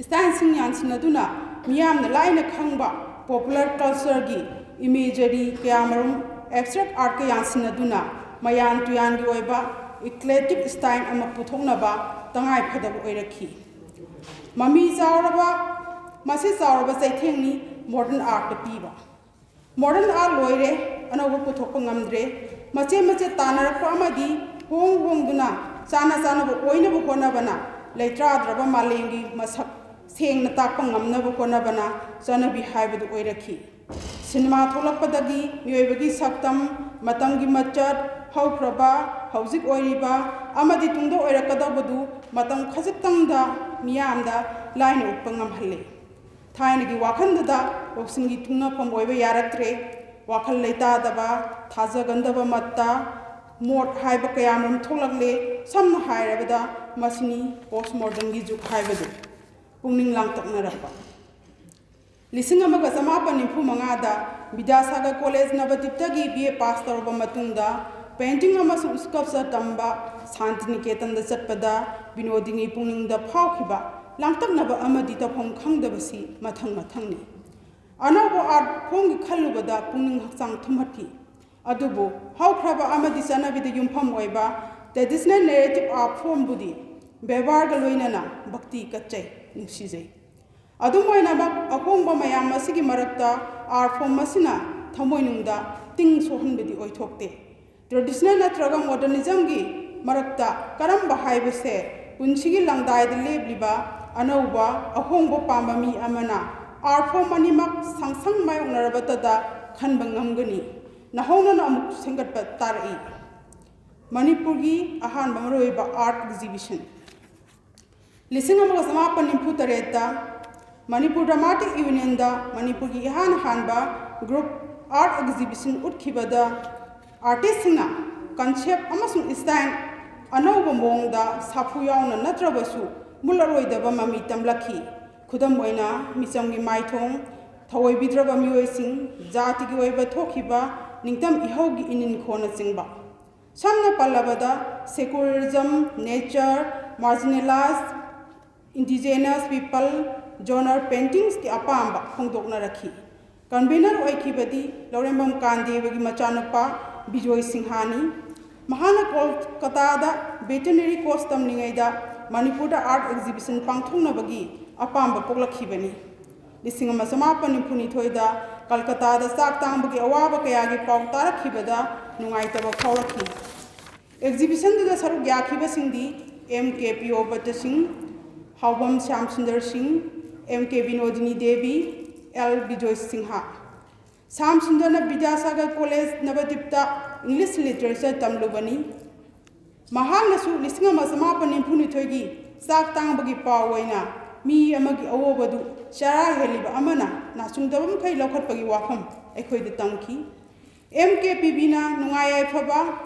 ꯁ꯭ꯇꯥꯏꯜꯁꯤꯡ ꯌꯥꯟꯁꯤꯟꯅꯗꯨꯅ ꯃꯤꯌꯥꯝꯅ ꯂꯥꯏꯅ ꯈꯪꯕ ꯄꯣꯄꯨꯂꯔ ꯀꯜꯆꯔꯒꯤ ꯏꯃꯦꯖꯔꯤ ꯀꯌꯥꯃꯔꯨꯝ ꯑꯦꯕꯁꯇ꯭ꯔꯦꯛ ꯑꯥꯔꯠꯀ ꯌꯥꯟꯁꯤꯟꯅꯗꯨꯅ ꯃꯌꯥꯟ ꯇꯨꯌꯥꯟꯒꯤ ꯑꯣꯏꯕ ꯏꯀ꯭ꯂꯦꯛꯇꯤꯛ ꯁ꯭ꯇꯥꯏꯜ ꯑꯃ ꯄꯨꯊꯣꯛꯅꯕ ꯇꯉꯥꯏ ꯐꯗꯕ ꯑꯣꯏꯔꯛꯈꯤ꯫ ꯃꯃꯤ ꯆꯥꯎꯔꯕ, ꯃꯁꯤ ꯆꯥꯎꯔꯕ ꯆꯩꯊꯦꯡꯅꯤ ꯃꯣꯗꯔꯟ ꯑꯥꯔꯠꯇ ꯄꯤꯕ꯫ ꯃꯣꯗꯔꯟ ꯑꯥꯔꯠ ꯂꯣꯏꯔꯦ, ꯑꯅꯧꯕ ꯄꯨꯊꯣꯛꯄ ꯉꯝꯗ꯭ꯔꯦ꯫ ꯃꯆꯦꯠ ꯃꯆꯦꯠ ꯇꯥꯟꯅꯔꯛꯄ ꯑꯃꯗꯤ ꯍꯣꯡ ꯍꯣꯡꯗꯨꯅ ꯆꯥꯅ ꯆꯥꯅꯕ ꯑꯣꯏꯅꯕ ꯍꯣꯠꯅꯕꯅ ꯂꯩꯇ꯭ꯔꯥꯗ꯭ꯔꯕ ꯃꯥꯂꯦꯝꯒꯤ ꯃꯁꯛ ꯁꯦꯡꯅ ꯇꯥꯛꯄ ꯉꯝꯅꯕ ꯍꯣꯠꯅꯕꯅ ꯆꯠꯅꯕꯤ ꯍꯥꯏꯕꯗꯨ ꯑꯣꯏꯔꯛꯈꯤ꯫ ꯁꯤꯅꯦꯃꯥ ꯊꯣꯛꯂꯛꯄꯗꯒꯤ ꯃꯤꯑꯣꯏꯕꯒꯤ ꯁꯛꯇꯝ, ꯃꯇꯝꯒꯤ ꯃꯆꯠ, ꯍꯧꯈ꯭ꯔꯕ, ꯍꯧꯖꯤꯛ ꯑꯣꯏꯔꯤꯕ ꯑꯃꯗꯤ ꯇꯨꯡꯗ ꯑꯣꯏꯔꯛꯀꯗꯧꯕꯗꯨ ꯃꯇꯝ ꯈꯖꯤꯛꯇꯪꯗ ꯃꯤꯌꯥꯝꯗ ꯂꯥꯏꯅ ꯎꯠꯄ ꯉꯝꯍꯜꯂꯦ꯫ ꯊꯥꯏꯅꯒꯤ ꯋꯥꯈꯜꯗꯨꯗ ꯂꯧꯁꯤꯡꯒꯤ ꯊꯨꯡꯅꯐꯝ ꯑꯣꯏꯕ ꯌꯥꯔꯛꯇ꯭ꯔꯦ꯫ ꯋꯥꯈꯜ ꯂꯩꯇꯥꯗꯕ, ꯊꯥꯖꯒꯟꯗꯕ ꯃꯠꯇ, ꯃꯣꯠ ꯍꯥꯏꯕ ꯀꯌꯥꯃꯔꯨꯝ ꯊꯣꯛꯂꯛꯂꯦ꯫ ꯁꯝꯅ ꯍꯥꯏꯔꯕꯗ ꯃꯁꯤꯅꯤ ꯄꯣꯁ ꯃꯣꯗꯔꯟꯒꯤ ꯖꯨꯒ ꯍꯥꯏꯕꯗꯨ꯫ ꯄꯨꯛꯅꯤꯡ ꯂꯥꯡꯇꯛꯅꯔꯛꯄ꯫ ꯂꯤꯁꯤꯡ ꯑꯃꯒ ꯆꯃꯥꯄꯟ ꯅꯤꯐꯨ ꯃꯉꯥꯗ Vidyasagar college ꯅꯕꯗꯤꯞꯇꯒꯤ B A pass ꯇꯧꯔꯕ ꯃꯇꯨꯡꯗ ꯄꯦꯟꯇꯤꯡ ꯑꯃꯁꯨꯡ ꯁ꯭ꯀꯜꯞꯆꯔ ꯇꯝꯕ ꯁꯥꯟꯇꯤꯅꯤꯀꯦꯇꯟꯗ ꯆꯠꯄꯗ ꯕꯤꯅꯣꯗꯤꯅꯤ ꯄꯨꯛꯅꯤꯡꯗ ꯐꯥꯎꯈꯤꯕ ꯂꯥꯡꯇꯛꯅꯕ ꯑꯃꯗꯤ ꯇꯧꯐꯝ ꯈꯪꯗꯕꯁꯤ ꯃꯊꯪ ꯃꯊꯪꯅꯤ꯫ ꯑꯅꯧꯕ ꯑꯥꯔꯠ ꯐꯣꯝꯒꯤ ꯈꯜꯂꯨꯕꯗ ꯄꯨꯛꯅꯤꯡ ꯍꯛꯆꯥꯡ ꯊꯨꯝꯍꯠꯈꯤ꯫ ꯑꯗꯨꯕꯨ ꯍꯧꯈ꯭ꯔꯕ ꯑꯃꯗꯤ ꯆꯠꯅꯕꯤꯗ ꯌꯨꯝꯐꯝ ꯑꯣꯏꯕ ꯇ꯭ꯔꯦꯗꯤꯁꯅꯦꯜ ꯅꯦꯔꯦꯇꯤꯚ ꯑꯥꯔꯠ ꯐꯣꯝꯕꯨꯗꯤ ꯕꯦꯕꯥꯔꯒ ꯂꯣꯏꯅꯅ ꯚꯛꯇꯤ ꯀꯠꯆꯩ, ꯅꯨꯡꯁꯤꯖꯩ꯫ ꯑꯗꯨꯝ ꯑꯣꯏꯅꯃꯛ, ꯑꯍꯣꯡꯕ ꯃꯌꯥꯝ ꯑꯁꯤꯒꯤ ꯃꯔꯛꯇ ꯑꯥꯔꯠ ꯐꯣꯝ ꯑꯁꯤꯅ ꯊꯃꯣꯏꯅꯨꯡꯗ ꯇꯤꯡ ꯁꯣꯛꯍꯟꯕꯗꯤ ꯑꯣꯏꯊꯣꯛꯇꯦ꯫ ꯇ꯭ꯔꯦꯗꯤꯁꯅꯦꯜ ꯅꯠꯇ꯭ꯔꯒ ꯃꯣꯗꯔꯅꯤꯖꯝꯒꯤ ꯃꯔꯛꯇ ꯀꯔꯝꯕ ꯍꯥꯏꯕꯁꯦ ꯄꯨꯟꯁꯤꯒꯤ ꯂꯪꯗꯥꯏꯗ ꯂꯦꯞꯂꯤꯕ ꯑꯅꯧꯕ ꯑꯍꯣꯡꯕ ꯄꯥꯝꯕ ꯃꯤ ꯑꯃꯅ ꯑꯥꯔꯠ ꯐꯣꯝ ꯑꯅꯤꯃꯛ ꯁꯪꯁꯪ ꯃꯥꯌꯣꯛꯅꯔꯕꯇꯗ ꯈꯟꯕ ꯉꯝꯒꯅꯤ꯫ ꯅꯧꯍꯧꯅꯅ ꯑꯃꯨꯛ ꯁꯦꯝꯒꯠꯄ ꯇꯥꯔꯛꯏ꯫ ꯃꯅꯤꯄꯨꯔꯒꯤ ꯑꯍꯥꯟꯕ ꯃꯔꯨꯑꯣꯏꯕ ꯑꯥꯔꯠ ꯑꯦꯛꯖꯤꯕꯤꯁꯟ꯫ ꯂꯤꯁꯤꯡ ꯑꯃꯒ ꯆꯃꯥꯄꯟ ꯅꯤꯐꯨ ꯇꯔꯦꯠꯇ ꯃꯅꯤꯄꯨꯔ ꯗ꯭ꯔꯃꯥꯇꯤꯛ ꯌꯨꯅꯤꯌꯟꯗ ꯃꯅꯤꯄꯨꯔꯒꯤ ꯏꯍꯥꯟ ꯍꯥꯟꯕ ꯒ꯭ꯔꯨꯞ ꯑꯥꯔꯠ ꯑꯦꯛꯖꯤꯕꯤꯁꯟ ꯎꯠꯈꯤꯕꯗ ꯑꯥꯔꯇꯤꯁꯁꯤꯡꯅ ꯀꯟꯁꯦꯞ ꯑꯃꯁꯨꯡ ꯁ꯭ꯇꯥꯏꯜ ꯑꯅꯧꯕ ꯃꯑꯣꯡꯗ ꯁꯥꯐꯨ ꯌꯥꯎꯅ ꯅꯠꯇ꯭ꯔꯕꯁꯨ ꯃꯨꯠꯂꯔꯣꯏꯗꯕ ꯃꯃꯤ ꯇꯝꯂꯛꯈꯤ꯫ ꯈꯨꯗꯝ ꯑꯣꯏꯅ ꯃꯤꯆꯝꯒꯤ ꯃꯥꯏꯊꯣꯡ, ꯊꯑꯣꯏꯕꯤꯗ꯭ꯔꯕ ꯃꯤꯑꯣꯏꯁꯤꯡ, ꯖꯥꯇꯤꯒꯤ ꯑꯣꯏꯕ ꯊꯣꯛꯈꯤꯕ ꯅꯤꯡꯇꯝ ꯏꯍꯧꯒꯤ ꯏꯅꯤꯟꯈꯣꯅꯆꯤꯡꯕ, ꯁꯝꯅ ꯄꯜꯂꯕꯗ secularism, nature, marginalized, indigenous people, genre paintingsꯀꯤ ꯑꯄꯥꯝꯕ ꯐꯣꯡꯗꯣꯛꯅꯔꯛꯈꯤ꯫ Convener ꯑꯣꯏꯈꯤꯕꯗꯤ ꯂꯧꯔꯦꯝꯕꯝ ꯀꯥꯟꯗꯦꯕꯒꯤ ꯃꯆꯥꯅꯨꯄꯥ ꯕꯤꯖꯣꯏ ꯁꯤꯡꯍꯥꯅꯤ꯫ ꯃꯍꯥꯛꯅ ꯀꯣꯜꯀꯇꯥꯗ veterinary course ꯇꯝꯂꯤꯉꯩꯗ ꯃꯅꯤꯄꯨꯔꯗ art exhibition ꯄꯥꯡꯊꯣꯛꯅꯕꯒꯤ ꯑꯄꯥꯝꯕ ꯄꯣꯛꯂꯛꯈꯤꯕꯅꯤ꯫ ꯂꯤꯁꯤꯡ ꯑꯃ ꯆꯃꯥꯄꯟ ꯅꯤꯐꯨꯅꯤꯊꯣꯏꯗ ꯀꯜꯀꯇꯥꯗ ꯆꯥꯛ ꯇꯥꯡꯕꯒꯤ ꯑꯋꯥꯕ ꯀꯌꯥꯒꯤ ꯄꯥꯎ ꯇꯥꯔꯛꯈꯤꯕꯗ ꯅꯨꯡꯉꯥꯏꯇꯕ ꯐꯥꯎꯔꯛꯈꯤ꯫ Exhibitionꯗꯨꯗ ꯁꯔꯨꯛ ꯌꯥꯈꯤꯕꯁꯤꯡꯗꯤ ꯑꯦꯝ ꯀꯦ ꯄ꯭ꯔꯤꯌꯣꯕ꯭ꯔꯇ ꯁꯤꯡ, ꯍꯥꯎꯕꯝ Shyam Sundar Singh, M K Binodini Devi, L Bijoy Singh. Shyam ꯁꯨꯟꯗꯔꯅ ꯕꯤꯗ꯭ꯌꯥꯁꯥꯒꯔ ꯀꯣꯂꯦꯖ ꯅꯕꯗꯤꯞꯇ English Literature ꯇꯝꯂꯨꯕꯅꯤ꯫ ꯃꯍꯥꯛꯅꯁꯨ ꯂꯤꯁꯤꯡ ꯑꯃ ꯆꯃꯥꯄꯟ ꯅꯤꯐꯨꯅꯤꯊꯣꯏꯒꯤ ꯆꯥꯛ ꯇꯥꯡꯕꯒꯤ ꯄꯥꯎ ꯑꯣꯏꯅ ꯃꯤ ꯑꯃꯒꯤ ꯑꯋꯣꯕꯗꯨ ꯆꯔꯥ ꯍꯦꯜꯂꯤꯕ ꯑꯃꯅ ꯅꯥꯆꯨꯡꯗꯕ ꯃꯈꯩ ꯂꯧꯈꯠꯄꯒꯤ ꯋꯥꯐꯝ ꯑꯩꯈꯣꯏꯗ ꯇꯝꯈꯤ꯫ ꯑꯦꯝ ꯀꯦ ꯄꯤꯕꯤꯅ ꯅꯨꯡꯉꯥꯏ ꯌꯥꯏꯐꯕ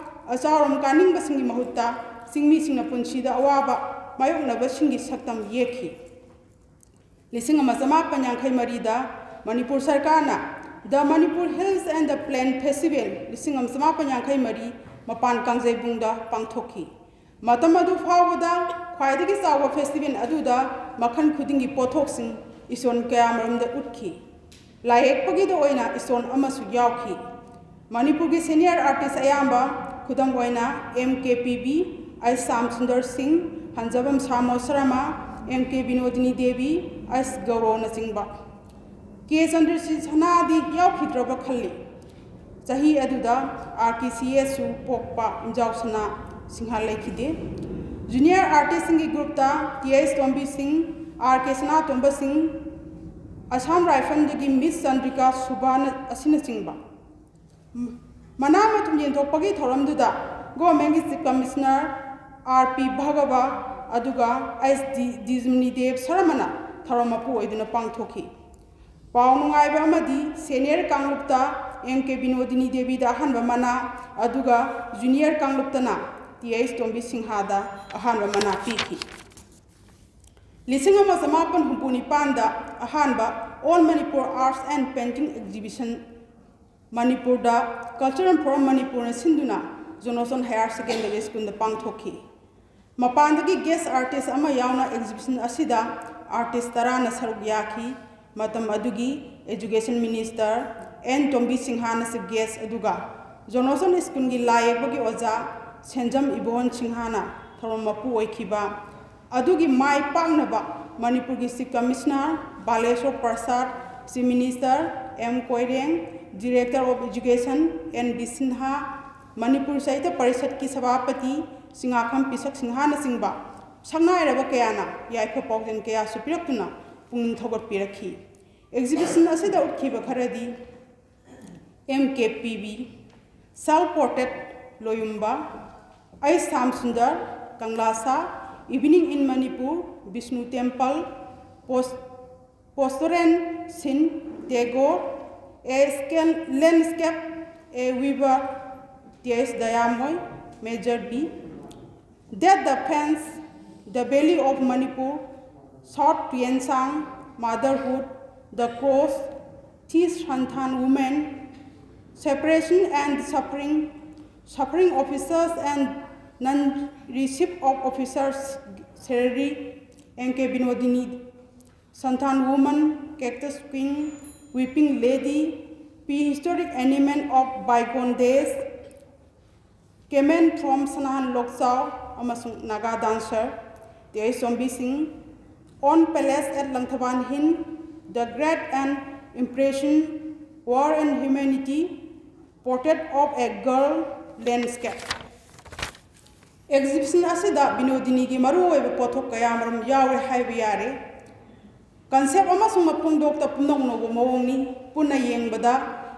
ꯑꯆꯥꯎꯔꯝ ꯀꯥꯅꯤꯡꯕꯁꯤꯡꯒꯤ ꯃꯍꯨꯠꯇ ꯆꯤꯡꯃꯤꯁꯤꯡꯅ ꯄꯨꯟꯁꯤꯗ ꯑꯋꯥꯕ ꯃꯥꯌꯣꯛꯅꯕꯁꯤꯡꯒꯤ ꯁꯛꯇꯝ ꯌꯦꯛꯈꯤ꯫ ꯂꯤꯁꯤꯡ ꯑꯃ ꯆꯃꯥꯄꯟ ꯌꯥꯡꯈꯩ ꯃꯔꯤꯗ ꯃꯅꯤꯄꯨꯔ ꯁꯔꯀꯥꯔꯅ The Manipur Hills and the Plain Festival ꯂꯤꯁꯤꯡ ꯑꯃ ꯆꯃꯥꯄꯟ ꯌꯥꯡꯈꯩ ꯃꯔꯤ ꯃꯄꯥꯟ ꯀꯥꯡꯖꯩꯕꯨꯡꯗ ꯄꯥꯡꯊꯣꯛꯈꯤ꯫ ꯃꯇꯝ ꯑꯗꯨ ꯐꯥꯎꯕꯗ ꯈ꯭ꯋꯥꯏꯗꯒꯤ ꯆꯥꯎꯕ festival ꯑꯗꯨꯗ ꯃꯈꯜ ꯈꯨꯗꯤꯡꯒꯤ ꯄꯣꯠꯊꯣꯛꯁꯤꯡ ꯏꯁꯣꯟ ꯀꯌꯥꯃꯔꯨꯝꯗ ꯎꯠꯈꯤ꯫ ꯂꯥꯏꯌꯦꯛꯄꯒꯤꯗ ꯑꯣꯏꯅ ꯏꯁꯣꯟ ꯑꯃꯁꯨ ꯌꯥꯎꯈꯤ꯫ ꯃꯅꯤꯄꯨꯔꯒꯤ senior artist ꯑꯌꯥꯝꯕ, ꯈꯨꯗꯝ ꯑꯣꯏꯅ ꯑꯦꯝ ꯀꯦ ꯄꯤꯕꯤ, ꯑꯩꯁ ꯁ꯭ꯌꯥꯝ ꯁꯨꯟꯗꯔ ꯁꯤꯡ, ꯍꯟꯖꯕꯝ ꯁꯥꯃꯣ ꯁꯔꯃ, ꯑꯦꯝ ꯀꯦ ꯕꯤꯅꯣꯗꯤꯅꯤ ꯗꯦꯕꯤ, ꯑꯩꯁ ꯒꯧꯔꯣꯅꯆꯤꯡꯕ꯫ ꯀꯦ ꯆꯟꯗ꯭ꯔꯁꯤ ꯁꯅꯥꯗꯤ ꯌꯥꯎꯈꯤꯗ꯭ꯔꯕ ꯈꯜꯂꯤ꯫ ꯆꯍꯤ ꯑꯗꯨꯗ ꯑꯥꯔ ꯀꯦ ꯁꯤ ꯑꯦꯁꯁꯨ ꯄꯣꯛꯄ ꯏꯟꯖꯥꯎ ꯁꯅꯥ ꯁꯤꯡꯍ ꯂꯩꯈꯤꯗꯦ꯫ Junior artistꯁꯤꯡꯒꯤ groupꯇ ꯇꯤ ꯑꯩꯁ ꯇꯣꯝꯕꯤ ꯁꯤꯡ, ꯑꯥꯔ ꯀꯦ ꯁꯅꯥꯇꯣꯝꯕ ꯁꯤꯡ, ꯑꯁꯥꯝ ꯔꯥꯏꯐꯜꯗꯒꯤ ꯃꯤꯁ ꯆꯟꯗ꯭ꯔꯤꯀꯥ ꯁꯨꯕꯥꯅ ꯑꯁꯤꯅꯆꯤꯡꯕ꯫ ꯃꯅꯥ ꯃꯊꯨꯝ ꯌꯦꯟꯊꯣꯛꯄꯒꯤ ꯊꯧꯔꯝꯗꯨꯗ ꯒꯣꯔꯃꯦꯟꯒꯤ ꯆꯤꯐ ꯀꯃꯤꯁꯅꯔ ꯑꯥꯔ ꯄꯤ ꯚꯒꯕ ꯑꯗꯨꯒ ꯑꯩꯁ ꯗꯤ ꯗꯤꯖꯃꯅꯤ ꯗꯦꯕ ꯁꯔꯃꯅ ꯊꯧꯔꯝ ꯃꯄꯨ ꯑꯣꯏꯗꯨꯅ ꯄꯥꯡꯊꯣꯛꯈꯤ꯫ ꯄꯥꯎ ꯅꯨꯡꯉꯥꯏꯕ ꯑꯃꯗꯤ senior ꯀꯥꯡꯂꯨꯞꯇ ꯑꯦꯝ ꯀꯦ ꯕꯤꯅꯣꯗꯤꯅꯤ ꯗꯦꯕꯤꯗ ꯑꯍꯥꯟꯕ ꯃꯅꯥ ꯑꯗꯨꯒ junior ꯀꯥꯡꯂꯨꯞꯇꯅ ꯇꯤ ꯑꯩꯁ ꯇꯣꯝꯕꯤ ꯁꯤꯡꯍꯥꯗ ꯑꯍꯥꯟꯕ ꯃꯅꯥ ꯄꯤꯈꯤ꯫ ꯂꯤꯁꯤꯡ ꯑꯃ ꯆꯃꯥꯄꯟ ꯍꯨꯝꯐꯨ ꯅꯤꯄꯥꯟꯗ ꯑꯍꯥꯟꯕ All Manipur Arts and Painting Exhibition ꯃꯅꯤꯄꯨꯔꯗ Cultural Forum ꯃꯅꯤꯄꯨꯔꯅ ꯁꯤꯟꯗꯨꯅ ꯖꯣꯅꯣꯁꯟ ꯍꯥꯌꯔ ꯁꯦꯀꯦꯟꯗꯔꯤ ꯁ꯭ꯀꯨꯜꯗ ꯄꯥꯡꯊꯣꯛꯈꯤ꯫ ꯃꯄꯥꯟꯗꯒꯤ ꯒꯦꯁ ꯑꯥꯔꯇꯤꯁ ꯑꯃ ꯌꯥꯎꯅ ꯑꯦꯛꯖꯤꯕꯤꯁꯟ ꯑꯁꯤꯗ ꯑꯥꯔꯇꯤꯁ ꯇꯔꯥꯅ ꯁꯔꯨꯛ ꯌꯥꯈꯤ꯫ ꯃꯇꯝ ꯑꯗꯨꯒꯤ ꯑꯦꯖꯨꯀꯦꯁꯟ ꯃꯤꯅꯤꯁꯇꯔ ꯑꯦꯟ ꯇꯣꯝꯕꯤ ꯁꯤꯡꯍꯥꯅ ꯆꯤꯐ ꯒꯦꯁ, ꯑꯗꯨꯒ ꯖꯣꯅꯣꯁꯟ ꯁ꯭ꯀꯨꯜꯒꯤ ꯂꯥꯏ ꯌꯦꯛꯄꯒꯤ ꯑꯣꯖꯥ ꯁꯦꯟꯖꯝ ꯏꯕꯣꯍꯟ ꯁꯤꯡꯍꯥꯅ ꯊꯧꯔꯝ ꯃꯄꯨ ꯑꯣꯏꯈꯤꯕ꯫ ꯑꯗꯨꯒꯤ ꯃꯥꯏ ꯄꯥꯛꯅꯕ ꯃꯅꯤꯄꯨꯔꯒꯤ chief commissioner Baleshwar Prasad, chief minister M Koireng, director of education N B Sinha, Manipur Sahitya ꯄꯔꯤꯁꯠꯀꯤ ꯁꯚꯥꯄꯇꯤ ꯆꯤꯡꯉꯥꯈꯝ ꯄꯤꯁꯛ ꯁꯤꯡꯍꯥꯅꯆꯤꯡꯕ ꯁꯛꯅꯥꯏꯔꯕ ꯀꯌꯥꯅ ꯌꯥꯏꯐ ꯄꯥꯎꯖꯦꯜ ꯀꯌꯥꯁꯨ ꯄꯤꯔꯛꯇꯨꯅ ꯄꯨꯛꯅꯤꯡ ꯊꯧꯒꯠꯄꯤꯔꯛꯈꯤ꯫ ꯑꯦꯛꯖꯤꯕꯤꯁꯟ ꯑꯁꯤꯗ ꯎꯠꯈꯤꯕ ꯈꯔꯗꯤ M K P B, Self Portrait, ꯂꯣꯌꯨꯝꯕ, ꯑꯩ ꯁ꯭ꯌꯥꯝ ꯁꯨꯟꯗꯔ, ꯀꯪꯂꯥ ꯁꯥ, Evening in Manipur, Vishnu Temple, Post-, Pastoral Scene, Tagore, A Scale Landscape, A Weaver, T S Dayamoi, Major B, Death the Fence, The Valley of Manipur, South Tuensang, Motherhood, The Cross, These Santhan Women, Separation and Suffering, Suffering Officers and Non-Receipt of Officers, Sereri, N K Binodini, Santhan Woman, Cactus Queen, Weeping Lady, Prehistoric Animal of Bygone Days, Kamen from Sanahan Lokchao ꯑꯃꯁꯨꯡ Naga Dancer, T S Chombi Singh, On Palace at Langthaban Hill, The Great and Impression, War and Humanity, Portrait of a Girl, Landscape꯫ Exhibition ꯑꯁꯤꯗ ꯕꯤꯅꯣꯗꯤꯅꯤꯒꯤ ꯃꯔꯨꯑꯣꯏꯕ ꯄꯣꯠꯊꯣꯛ ꯀꯌꯥꯃꯔꯨꯝ ꯌꯥꯎꯔꯦ ꯍꯥꯏꯕ ꯌꯥꯔꯦ꯫ Concept ꯑꯃꯁꯨꯡ ꯃꯄꯨꯡꯗꯣꯛꯇ ꯄꯨꯝꯅꯧꯅꯧꯕ ꯃꯑꯣꯡꯅꯤ꯫ ꯄꯨꯟꯅ ꯌꯦꯡꯕꯗ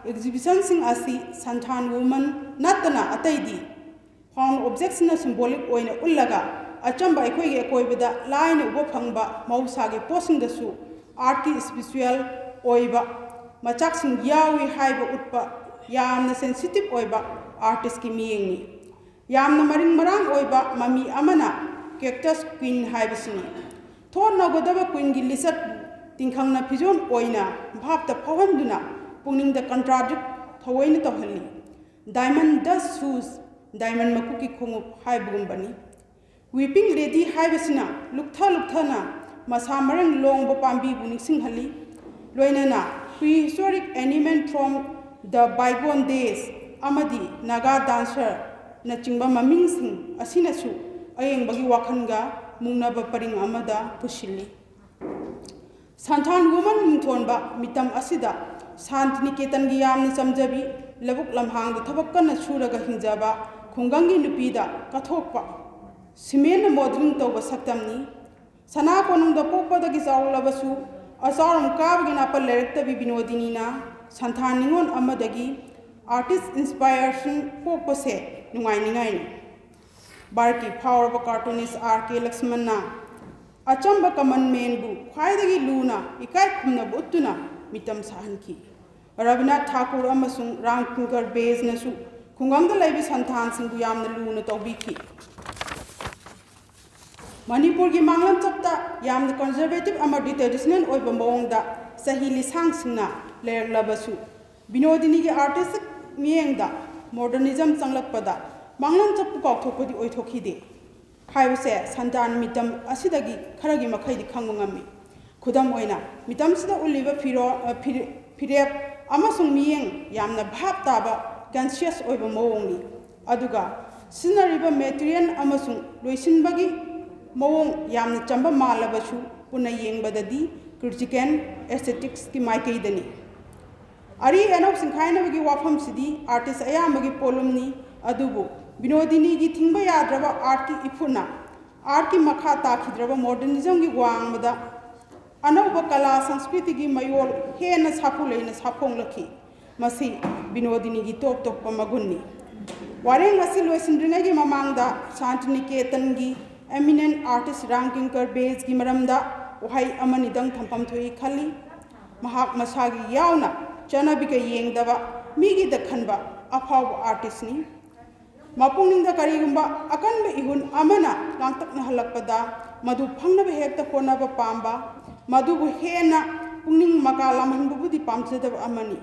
ꯑꯦꯛꯖꯤꯕꯤꯁꯟꯁꯤꯡ ꯑꯁꯤ ꯁꯟꯊꯥꯟ ꯋꯨꯃꯟ ꯅꯠꯇꯅ ꯑꯇꯩꯗꯤ ꯐꯥꯎꯟ ꯑꯣꯕꯖꯦꯛꯁꯤꯡꯅ ꯁꯤꯝꯕꯣꯂꯤꯛ ꯑꯣꯏꯅ ꯎꯠꯂꯒ ꯑꯆꯝꯕ ꯑꯩꯈꯣꯏꯒꯤ ꯑꯀꯣꯏꯕꯗ ꯂꯥꯏꯅ ꯎꯕ ꯐꯪꯕ ꯃꯍꯧꯁꯥꯒꯤ ꯄꯣꯠꯁꯤꯡꯗꯁꯨ ꯑꯥꯔꯠꯀꯤ ꯏꯁꯄꯤꯁꯨꯋꯦꯜ ꯑꯣꯏꯕ ꯃꯆꯥꯛꯁꯤꯡ ꯌꯥꯎꯏ ꯍꯥꯏꯕ ꯎꯠꯄ ꯌꯥꯝꯅ ꯁꯦꯟꯁꯤꯇꯤꯞ ꯑꯣꯏꯕ ꯑꯥꯔꯇꯤꯁꯀꯤ ꯃꯤꯠꯌꯦꯡꯅꯤ꯫ ꯌꯥꯝꯅ ꯃꯔꯤꯡ ꯃꯔꯥꯡ ꯑꯣꯏꯕ ꯃꯃꯤ ꯑꯃꯅ ꯀꯦꯛꯇꯁ ꯀ꯭ꯋꯤꯟ ꯍꯥꯏꯕꯁꯤꯅꯤ꯫ ꯊꯣꯟꯅꯒꯗꯕ ꯀꯨꯏꯟꯒꯤ ꯂꯤꯆꯠ ꯇꯤꯡꯈꯪꯅ ꯐꯤꯖꯣꯜ ꯑꯣꯏꯅ ꯚꯥꯞꯇ ꯐꯥꯎꯍꯟꯗꯨꯅ ꯄꯨꯛꯅꯤꯡꯗ ꯀꯟꯇ꯭ꯔꯥꯗꯤꯛ ꯊꯑꯣꯏꯅ ꯇꯧꯍꯜꯂꯤ꯫ Diamond dust shoes, diamond ꯃꯀꯨꯞꯀꯤ ꯈꯣꯡꯎꯞ ꯍꯥꯏꯕꯒꯨꯝꯕꯅꯤ꯫ Weeping Lady ꯍꯥꯏꯕꯁꯤꯅ ꯂꯨꯞꯊ ꯂꯨꯞꯊꯅ ꯃꯁꯥ ꯃꯔꯦꯡ ꯂꯣꯡꯕ ꯄꯥꯝꯕꯤꯕꯨ ꯅꯤꯡꯁꯤꯡꯍꯜꯂꯤ꯫ ꯂꯣꯏꯅꯅ Prehistoric Animal from the Bygone Days ꯑꯃꯗꯤ Naga Dancer ꯅꯆꯤꯡꯕ ꯃꯃꯤꯡꯁꯤꯡ ꯑꯁꯤꯅꯁꯨ ꯑꯌꯦꯡꯕꯒꯤ ꯋꯥꯈꯜꯒ ꯃꯨꯛꯅꯕ ꯄꯔꯤꯡ ꯑꯃꯗ ꯄꯨꯁꯤꯜꯂꯤ꯫ ꯁꯟꯊꯥꯟ ꯋꯨꯃꯟ ꯃꯤꯡꯊꯣꯟꯕ ꯃꯤꯇꯝ ꯑꯁꯤꯗ ꯁꯥꯟꯇꯤꯅꯤꯀꯦꯇꯟꯒꯤ ꯌꯥꯝꯅ ꯆꯝꯖꯕꯤ, ꯂꯧꯕꯨꯛ ꯂꯝꯍꯥꯡꯗ ꯊꯕꯛ ꯀꯟꯅ ꯁꯨꯔꯒ ꯍꯤꯡꯖꯕ ꯈꯨꯡꯒꯪꯒꯤ ꯅꯨꯄꯤꯗ ꯀꯠꯊꯣꯛꯄ ꯁꯤꯃꯦꯟꯅ ꯃꯣꯗꯦꯂꯤꯡ ꯇꯧꯕ ꯁꯛꯇꯝꯅꯤ꯫ ꯁꯅꯥ ꯀꯣꯅꯨꯡꯗ ꯄꯣꯛꯄꯗꯒꯤ ꯆꯥꯎꯔꯛꯂꯕꯁꯨ ꯑꯆꯥꯎꯔꯝ ꯀꯥꯕꯒꯤ ꯅꯥꯄꯜ ꯂꯩꯔꯛꯇꯕꯤ ꯕꯤꯅꯣꯗꯤꯅꯤꯅ ꯁꯟꯊꯥꯟ ꯅꯤꯉꯣꯜ ꯑꯃꯗꯒꯤ ꯑꯥꯔꯇꯤꯁ ꯏꯟꯁꯄꯥꯏꯔꯦꯁꯟ ꯄꯣꯛꯄꯁꯦ ꯅꯨꯡꯉꯥꯏꯅꯤꯡꯉꯥꯏꯅꯤ꯫ ꯚꯥꯔꯠꯀꯤ ꯐꯥꯎꯔꯕ ꯀꯥꯔꯇꯨꯅꯤꯁ ꯑꯥꯔ ꯀꯦ ꯂꯛꯁꯃꯟꯅ ꯑꯆꯝꯕ ꯀꯃꯟ ꯃꯦꯟꯕꯨ ꯈ꯭ꯋꯥꯏꯗꯒꯤ ꯂꯨꯅ ꯏꯀꯥꯏ ꯈꯨꯝꯅꯕ ꯎꯠꯇꯨꯅ ꯃꯤꯇꯝ ꯁꯥꯍꯟꯈꯤ꯫ ꯔꯕꯤꯅꯥꯊ ꯊꯥꯀꯨꯔ ꯑꯃꯁꯨꯡ ꯔꯥꯝ ꯀꯤꯡꯀꯔ ꯕꯦꯖꯅꯁꯨ ꯈꯨꯡꯒꯪꯗ ꯂꯩꯕ ꯁꯟꯊꯥꯟꯁꯤꯡꯕꯨ ꯌꯥꯝꯅ ꯂꯨꯅ ꯇꯧꯕꯤꯈꯤ꯫ ꯃꯅꯤꯄꯨꯔꯒꯤ ꯃꯥꯡꯂꯝꯆꯠꯇ ꯌꯥꯝꯅ ꯀꯟꯖꯔꯕꯦꯇꯤꯚ ꯑꯃꯗꯤ ꯇ꯭ꯔꯦꯗꯤꯁꯅꯦꯜ ꯑꯣꯏꯕ ꯃꯑꯣꯡꯗ ꯆꯍꯤ ꯂꯤꯁꯥꯡꯁꯤꯡꯅ ꯂꯩꯔꯛꯂꯕꯁꯨ, ꯕꯤꯅꯣꯗꯤꯅꯤꯒꯤ ꯑꯥꯔꯇꯤꯁꯇꯤꯛ ꯃꯤꯠꯌꯦꯡꯗ ꯃꯣꯗꯔꯅꯤꯖꯝ ꯆꯪꯂꯛꯄꯗ ꯃꯥꯡꯂꯝꯆꯠꯄꯨ ꯀꯥꯎꯊꯣꯛꯄꯗꯤ ꯑꯣꯏꯊꯣꯛꯈꯤꯗꯦ ꯍꯥꯏꯕꯁꯦ ꯁꯟꯊꯥꯟ ꯃꯤꯇꯝ ꯑꯁꯤꯗꯒꯤ ꯈꯔꯒꯤ ꯃꯈꯩꯗꯤ ꯈꯪꯕ ꯉꯝꯃꯤ꯫ ꯈꯨꯗꯝ ꯑꯣꯏꯅ, ꯃꯤꯇꯝꯁꯤꯗ ꯎꯠꯂꯤꯕ ꯐꯤꯔꯣ-, ꯑ, ꯐꯤ-, ꯐꯤꯔꯦꯞ ꯑꯃꯁꯨꯡ ꯃꯤꯠꯌꯦꯡ ꯌꯥꯝꯅ ꯚꯥꯞ ꯇꯥꯕ, ꯀꯟꯁꯤꯌꯁ ꯑꯣꯏꯕ ꯃꯑꯣꯡꯅꯤ꯫ ꯑꯗꯨꯒ ꯁꯤꯖꯤꯟꯅꯔꯤꯕ ꯃꯦꯇꯔꯤꯌꯦꯜ ꯑꯃꯁꯨꯡ ꯂꯣꯏꯁꯤꯟꯕꯒꯤ ꯃꯑꯣꯡ ꯌꯥꯝꯅ ꯆꯝꯕ ꯃꯥꯜꯂꯕꯁꯨ, ꯄꯨꯟꯅ ꯌꯦꯡꯕꯗꯗꯤ ꯀ꯭ꯔꯤꯇꯤꯀꯦꯜ ꯑꯦꯁꯊꯦꯇꯤꯛꯁꯀꯤ ꯃꯥꯏꯀꯩꯗꯅꯤ꯫ ꯑꯔꯤ ꯑꯅꯧ ꯆꯤꯡꯈꯥꯏꯅꯕꯒꯤ ꯋꯥꯐꯝꯁꯤꯗꯤ ꯑꯥꯔꯇꯤꯁ ꯑꯌꯥꯝꯕꯒꯤ ꯄꯣꯠꯂꯨꯝꯅꯤ, ꯑꯗꯨꯕꯨ ꯕꯤꯅꯣꯗꯤꯅꯤꯒꯤ ꯊꯤꯡꯕ ꯌꯥꯗ꯭ꯔꯕ ꯑꯥꯔꯠꯀꯤ ꯏꯐꯨꯠꯅ ꯑꯥꯔꯠꯀꯤ ꯃꯈꯥ ꯇꯥꯈꯤꯗ꯭ꯔꯕ ꯃꯣꯗꯔꯅꯤꯖꯝꯒꯤ ꯋꯥꯡꯃꯗ ꯑꯅꯧꯕ ꯀꯂꯥ ꯁꯪꯁꯀ꯭ꯔꯤꯇꯤꯒꯤ ꯃꯌꯣꯜ ꯍꯦꯟꯅ ꯁꯥꯐꯨ ꯂꯩꯅ ꯁꯥꯐꯣꯡꯂꯛꯈꯤ꯫ ꯃꯁꯤ ꯕꯤꯅꯣꯗꯤꯅꯤꯒꯤ ꯇꯣꯞ ꯇꯣꯞꯄ ꯃꯒꯨꯟꯅꯤ꯫ ꯋꯥꯔꯦꯡ ꯑꯁꯤ ꯂꯣꯏꯁꯤꯟꯗ꯭ꯔꯤꯉꯩꯒꯤ ꯃꯃꯥꯡꯗ ꯁꯥꯟꯇꯤꯅꯤꯀꯦꯇꯟꯒꯤ ꯑꯦꯃꯤꯅꯦꯟ ꯑꯥꯔꯇꯤꯁ ꯔꯥꯝ ꯀꯤꯡꯀꯔ ꯕꯦꯖꯒꯤ ꯃꯔꯝꯗ ꯋꯥꯍꯩ ꯑꯃꯅꯤꯗꯪ ꯊꯝꯐꯝ ꯊꯣꯛꯏ ꯈꯜꯂꯤ꯫ ꯃꯍꯥꯛ ꯃꯁꯥꯒꯤ ꯌꯥꯎꯅ ꯆꯠꯅꯕꯤꯒ ꯌꯦꯡꯗꯕ ꯃꯤꯒꯤꯗ ꯈꯟꯕ ꯑꯐꯥꯎꯕ ꯑꯥꯔꯇꯤꯁꯅꯤ꯫ ꯃꯄꯨꯛꯅꯤꯡꯗ ꯀꯔꯤꯒꯨꯝꯕ ꯑꯀꯟꯕ ꯏꯍꯨꯜ ꯑꯃꯅ ꯂꯥꯡꯇꯛꯅꯍꯜꯂꯛꯄꯗ, ꯃꯗꯨ ꯐꯪꯅꯕ ꯍꯦꯛꯇ ꯍꯣꯠꯅꯕ ꯄꯥꯝꯕ, ꯃꯗꯨꯕꯨ ꯍꯦꯟꯅ ꯄꯨꯛꯅꯤꯡ ꯃꯀꯥ ꯂꯥꯝꯍꯟꯕꯕꯨꯗꯤ ꯄꯥꯝꯖꯗꯕ ꯑꯃꯅꯤ꯫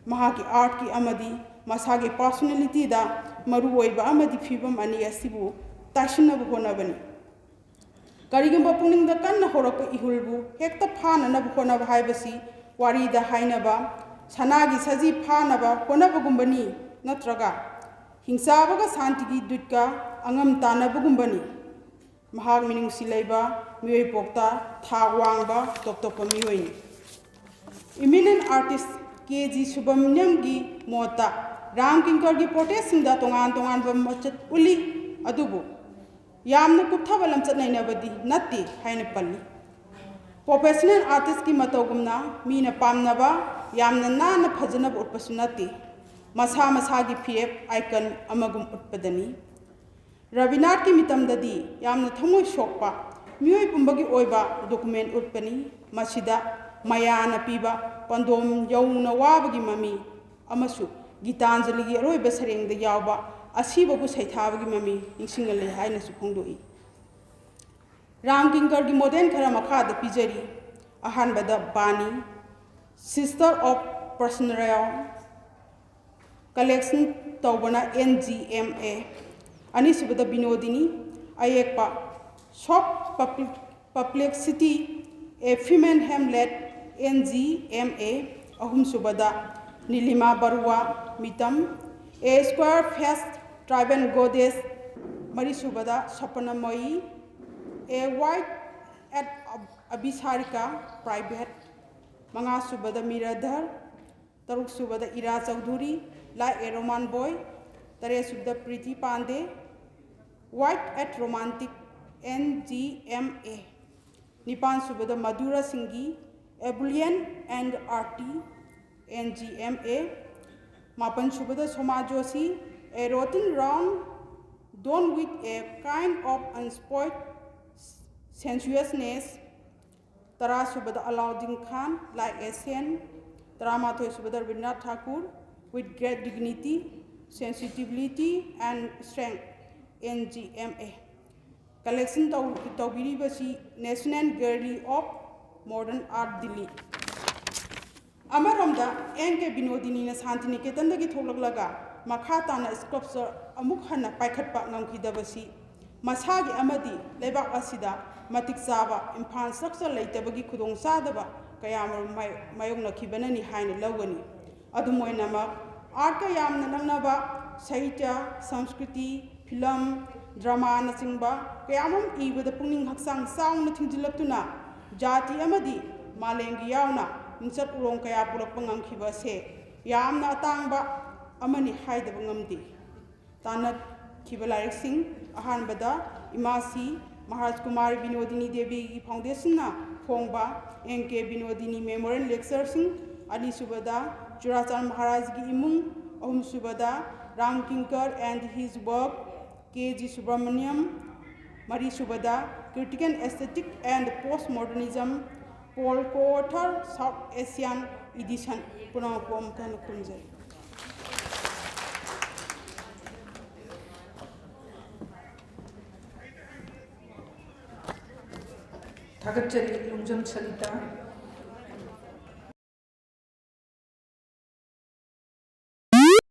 ꯃꯍꯥꯛꯀꯤ ꯑꯥꯔꯠꯀꯤ ꯑꯃꯗꯤ ꯃꯁꯥꯒꯤ ꯄꯥꯔꯁꯣꯅꯦꯂꯤꯇꯤꯗ ꯃꯔꯨꯑꯣꯏꯕ ꯑꯃꯗꯤ ꯐꯤꯕꯝ ꯑꯅꯤ ꯑꯁꯤꯕꯨ ꯇꯥꯏꯁꯤꯟꯅꯕ ꯍꯣꯠꯅꯕꯅꯤ꯫ ꯀꯔꯤꯒꯨꯝꯕ ꯄꯨꯛꯅꯤꯡꯗ ꯀꯟꯅ ꯍꯧꯔꯛꯄ ꯏꯍꯨꯜꯕꯨ ꯍꯦꯛꯇ ꯐꯥꯅꯅꯕ ꯍꯣꯠꯅꯕ ꯍꯥꯏꯕꯁꯤ ꯋꯥꯔꯤꯗ ꯍꯥꯏꯅꯕ ꯁꯅꯥꯒꯤ ꯁꯖꯤ ꯐꯥꯅꯕ ꯍꯣꯠꯅꯕꯒꯨꯝꯕꯅꯤ, ꯅꯠꯇ꯭ꯔꯒ ꯍꯤꯡꯆꯥꯕꯒ ꯁꯥꯟꯇꯤꯒꯤ ꯗꯨꯠꯀ ꯑꯉꯝ ꯇꯥꯟꯅꯕꯒꯨꯝꯕꯅꯤ꯫ ꯃꯍꯥꯛ ꯃꯤꯅꯨꯡꯁꯤ ꯂꯩꯕ, ꯃꯤꯑꯣꯏ ꯄꯣꯛꯇ ꯊꯥꯛ ꯋꯥꯡꯕ ꯇꯣꯞ ꯇꯣꯞꯄ ꯃꯤꯑꯣꯏꯅꯤ꯫ ꯏꯃꯤꯅꯦꯟ ꯑꯥꯔꯇꯤꯁ ꯀꯦ ꯖꯤ ꯁꯨꯕ꯭ꯔꯃꯅ꯭ꯌꯝꯒꯤ ꯃꯣꯠꯇ, ꯔꯥꯝ ꯀꯤꯡꯀꯔꯒꯤ ꯄꯣꯔꯇ꯭ꯔꯦꯠꯁꯤꯡꯗ ꯇꯣꯉꯥꯟ ꯇꯣꯉꯥꯟꯕ ꯃꯆꯠ ꯎꯠꯂꯤ, ꯑꯗꯨꯕꯨ ꯌꯥꯝꯅ ꯀꯨꯞꯊꯕ ꯂꯝꯆꯠ ꯅꯩꯅꯕꯗꯤ ꯅꯠꯇꯦ ꯍꯥꯏꯅ ꯄꯜꯂꯤ꯫ ꯄ꯭ꯔꯣꯐꯦꯁꯅꯦꯜ ꯑꯥꯔꯇꯤꯁꯀꯤ ꯃꯇꯧꯒꯨꯝꯅ ꯃꯤꯅ ꯄꯥꯝꯅꯕ, ꯌꯥꯝꯅ ꯅꯥꯟꯅ ꯐꯖꯅꯕ ꯎꯠꯄꯁꯨ ꯅꯠꯇꯦ, ꯃꯁꯥ ꯃꯁꯥꯒꯤ ꯐꯤꯔꯦꯞ ꯑꯥꯏꯀꯟ ꯑꯃꯒꯨꯝ ꯎꯠꯄꯗꯅꯤ꯫ ꯔꯕꯤꯅꯥꯊꯀꯤ ꯃꯤꯇꯝꯗꯗꯤ ꯌꯥꯝꯅ ꯊꯃꯣꯏ ꯁꯣꯛꯄ, ꯃꯤꯑꯣꯏ ꯄꯨꯝꯕꯒꯤ ꯑꯣꯏꯕ ꯗꯣꯀꯨꯃꯦꯟ ꯎꯠꯄꯅꯤ꯫ ꯃꯁꯤꯗ ꯃꯌꯥꯅ ꯄꯤꯕ ꯄꯥꯟꯗꯣꯝ ꯌꯧꯅ ꯋꯥꯕꯒꯤ ꯃꯃꯤ ꯑꯃꯁꯨ ꯒꯤꯇꯥꯟꯖꯂꯤꯒꯤ ꯑꯔꯣꯏꯕ ꯁꯩꯔꯦꯡꯗ ꯌꯥꯎꯕ ꯑꯁꯤꯕꯕꯨ ꯁꯩꯊꯥꯕꯒꯤ ꯃꯃꯤ ꯅꯤꯡꯁꯤꯡꯍꯜꯂꯤ ꯍꯥꯏꯅꯁꯨ ꯐꯣꯡꯗꯣꯛꯏ꯫ ꯔꯥꯝ ꯀꯤꯡꯀꯔꯒꯤ ꯃꯣꯗꯦꯜ ꯈꯔ ꯃꯈꯥꯗ ꯄꯤꯖꯔꯤ꯫ ꯑꯍꯥꯟꯕꯗ ꯕꯥꯅꯤ, Sister of Personal collection ꯇꯧꯕꯅ N G M A꯫ ꯑꯅꯤꯁꯨꯕꯗ ꯕꯤꯅꯣꯗꯤꯅꯤ, ꯑꯌꯦꯛꯄ, Soft Perpl-, Perplexity, A Female Hamlet, N G M A꯫ ꯑꯍꯨꯝꯁꯨꯕꯗ ꯅꯤꯂꯤꯃꯥ ꯕꯔꯨꯋꯥ, ꯃꯤꯇꯝ, A Square Faced Tribal Goddess꯫ ꯃꯔꯤꯁꯨꯕꯗ ꯁꯣꯄꯅꯃꯌꯤ, A White at Ab-, Abhisarika, Private꯫ ꯃꯉꯥꯁꯨꯕꯗ ꯃꯤꯔꯥꯙꯔ, ꯇꯔꯨꯛꯁꯨꯕꯗ Ira Chaudhuri, Like a Roman Boy, ꯇꯔꯦꯠꯁꯨꯕꯗ Priti Pande, White at Romantic, N G M A꯫ ꯅꯤꯄꯥꯟꯁꯨꯕꯗ ꯃꯙꯨꯔꯥ ꯁꯤꯡꯒꯤ, Ebullient and Arty, N G M A꯫ ꯃꯥꯄꯟꯁꯨꯕꯗ Soma Joshi, A Rotten Round Done with a Kind of Unspoiled Sensuousness꯫ ꯇꯔꯥꯁꯨꯕꯗ Alauddin Khan, Like a Saint꯫ ꯇꯔꯥꯃꯥꯊꯣꯏꯁꯨꯕꯗ Rabindranath Thakur, With Great Dignity꯫ Sensitivity and Strength, N G M A, collection ꯇꯧ- ꯇꯧꯕꯤꯔꯤꯕꯁꯤ National Gallery of Modern Art, Delhi꯫ ꯑꯃꯔꯣꯝꯗ, and ꯀꯦ ꯕꯤꯅꯣꯗꯤꯅꯤꯅ ꯁꯥꯟꯇꯤꯅꯤꯀꯦꯇꯟꯗꯒꯤ ꯊꯣꯛꯂꯛꯂꯒ ꯃꯈꯥ ꯇꯥꯅ sculpture ꯑꯃꯨꯛ ꯍꯟꯅ ꯄꯥꯏꯈꯠꯄ ꯉꯝꯈꯤꯗꯕꯁꯤ ꯃꯁꯥꯒꯤ ꯑꯃꯗꯤ ꯂꯩꯕꯥꯛ ꯑꯁꯤꯗ ꯃꯇꯤꯛ ꯆꯥꯕ infrastructure ꯂꯩꯇꯕꯒꯤ ꯈꯨꯗꯣꯡꯆꯥꯗꯕ ꯀꯌꯥꯃꯔꯨꯝ ꯃꯥꯌꯣꯛꯅꯈꯤꯕꯅꯅꯤ ꯍꯥꯏꯅ ꯂꯧꯒꯅꯤ꯫ ꯑꯗꯨꯝ ꯑꯣꯏꯅꯃꯛ, artꯀ ꯌꯥꯝꯅ ꯅꯛꯅꯕ ꯁꯥꯍꯤꯇ꯭ꯌ, ꯁꯪꯁꯀ꯭ꯔꯤꯇꯤ, ꯐꯤꯂꯝ, ꯗ꯭ꯔꯃꯥꯅꯆꯤꯡꯕ ꯀꯌꯥꯃꯔꯨꯝ ꯏꯕꯗ ꯄꯨꯛꯅꯤꯡ ꯍꯛꯆꯥꯡ ꯆꯥꯎꯅ ꯊꯤꯡꯖꯤꯜꯂꯛꯇꯨꯅ ꯖꯥꯇꯤ ꯑꯃꯗꯤ ꯃꯥꯂꯦꯝꯒꯤ ꯌꯥꯎꯅ ꯃꯤꯡꯆꯠ ꯎꯔꯣꯡ ꯀꯌꯥ ꯄꯨꯔꯛꯄ ꯉꯝꯈꯤꯕ ꯑꯁꯦ ꯌꯥꯝꯅ ꯑꯇꯥꯡꯕ ꯑꯃꯅꯤ ꯍꯥꯏꯗꯕ ꯉꯝꯗꯦ꯫ ꯇꯥꯟꯅꯈꯤꯕ ꯂꯥꯏꯔꯤꯛꯁꯤꯡ, ꯑꯍꯥꯟꯕꯗ ꯏꯃꯥꯁꯤ ꯃꯍꯥꯔꯥꯖ ꯀꯨꯃꯥꯔꯤ ꯕꯤꯅꯣꯗꯤꯅꯤ ꯗꯦꯕꯤꯒꯤ foundationꯅ ꯐꯣꯡꯕ ꯑꯦꯟ ꯀꯦ ꯕꯤꯅꯣꯗꯤꯅꯤ memorial lectureꯁꯤꯡ, ꯑꯅꯤꯁꯨꯕꯗ ꯆꯨꯔꯥꯆꯥꯟ ꯃꯍꯥꯔꯥꯖꯒꯤ ꯏꯃꯨꯡ, ꯑꯍꯨꯝꯁꯨꯕꯗ Ram Kinkar and his work, K G Subramanyam, ꯃꯔꯤꯁꯨꯕꯗ Critical Aesthetic and Postmodernism, Paul Cotter, South Asian edition, ꯄꯨꯝꯅꯃꯛꯄꯨ ꯑꯃꯨꯛ ꯍꯟꯅ ꯈꯨꯔꯨꯝꯖꯔꯤ꯫ ꯊꯥꯒꯠꯆꯔꯤ, ꯂꯣꯡꯖꯝ ꯁꯔꯤꯇꯥ꯫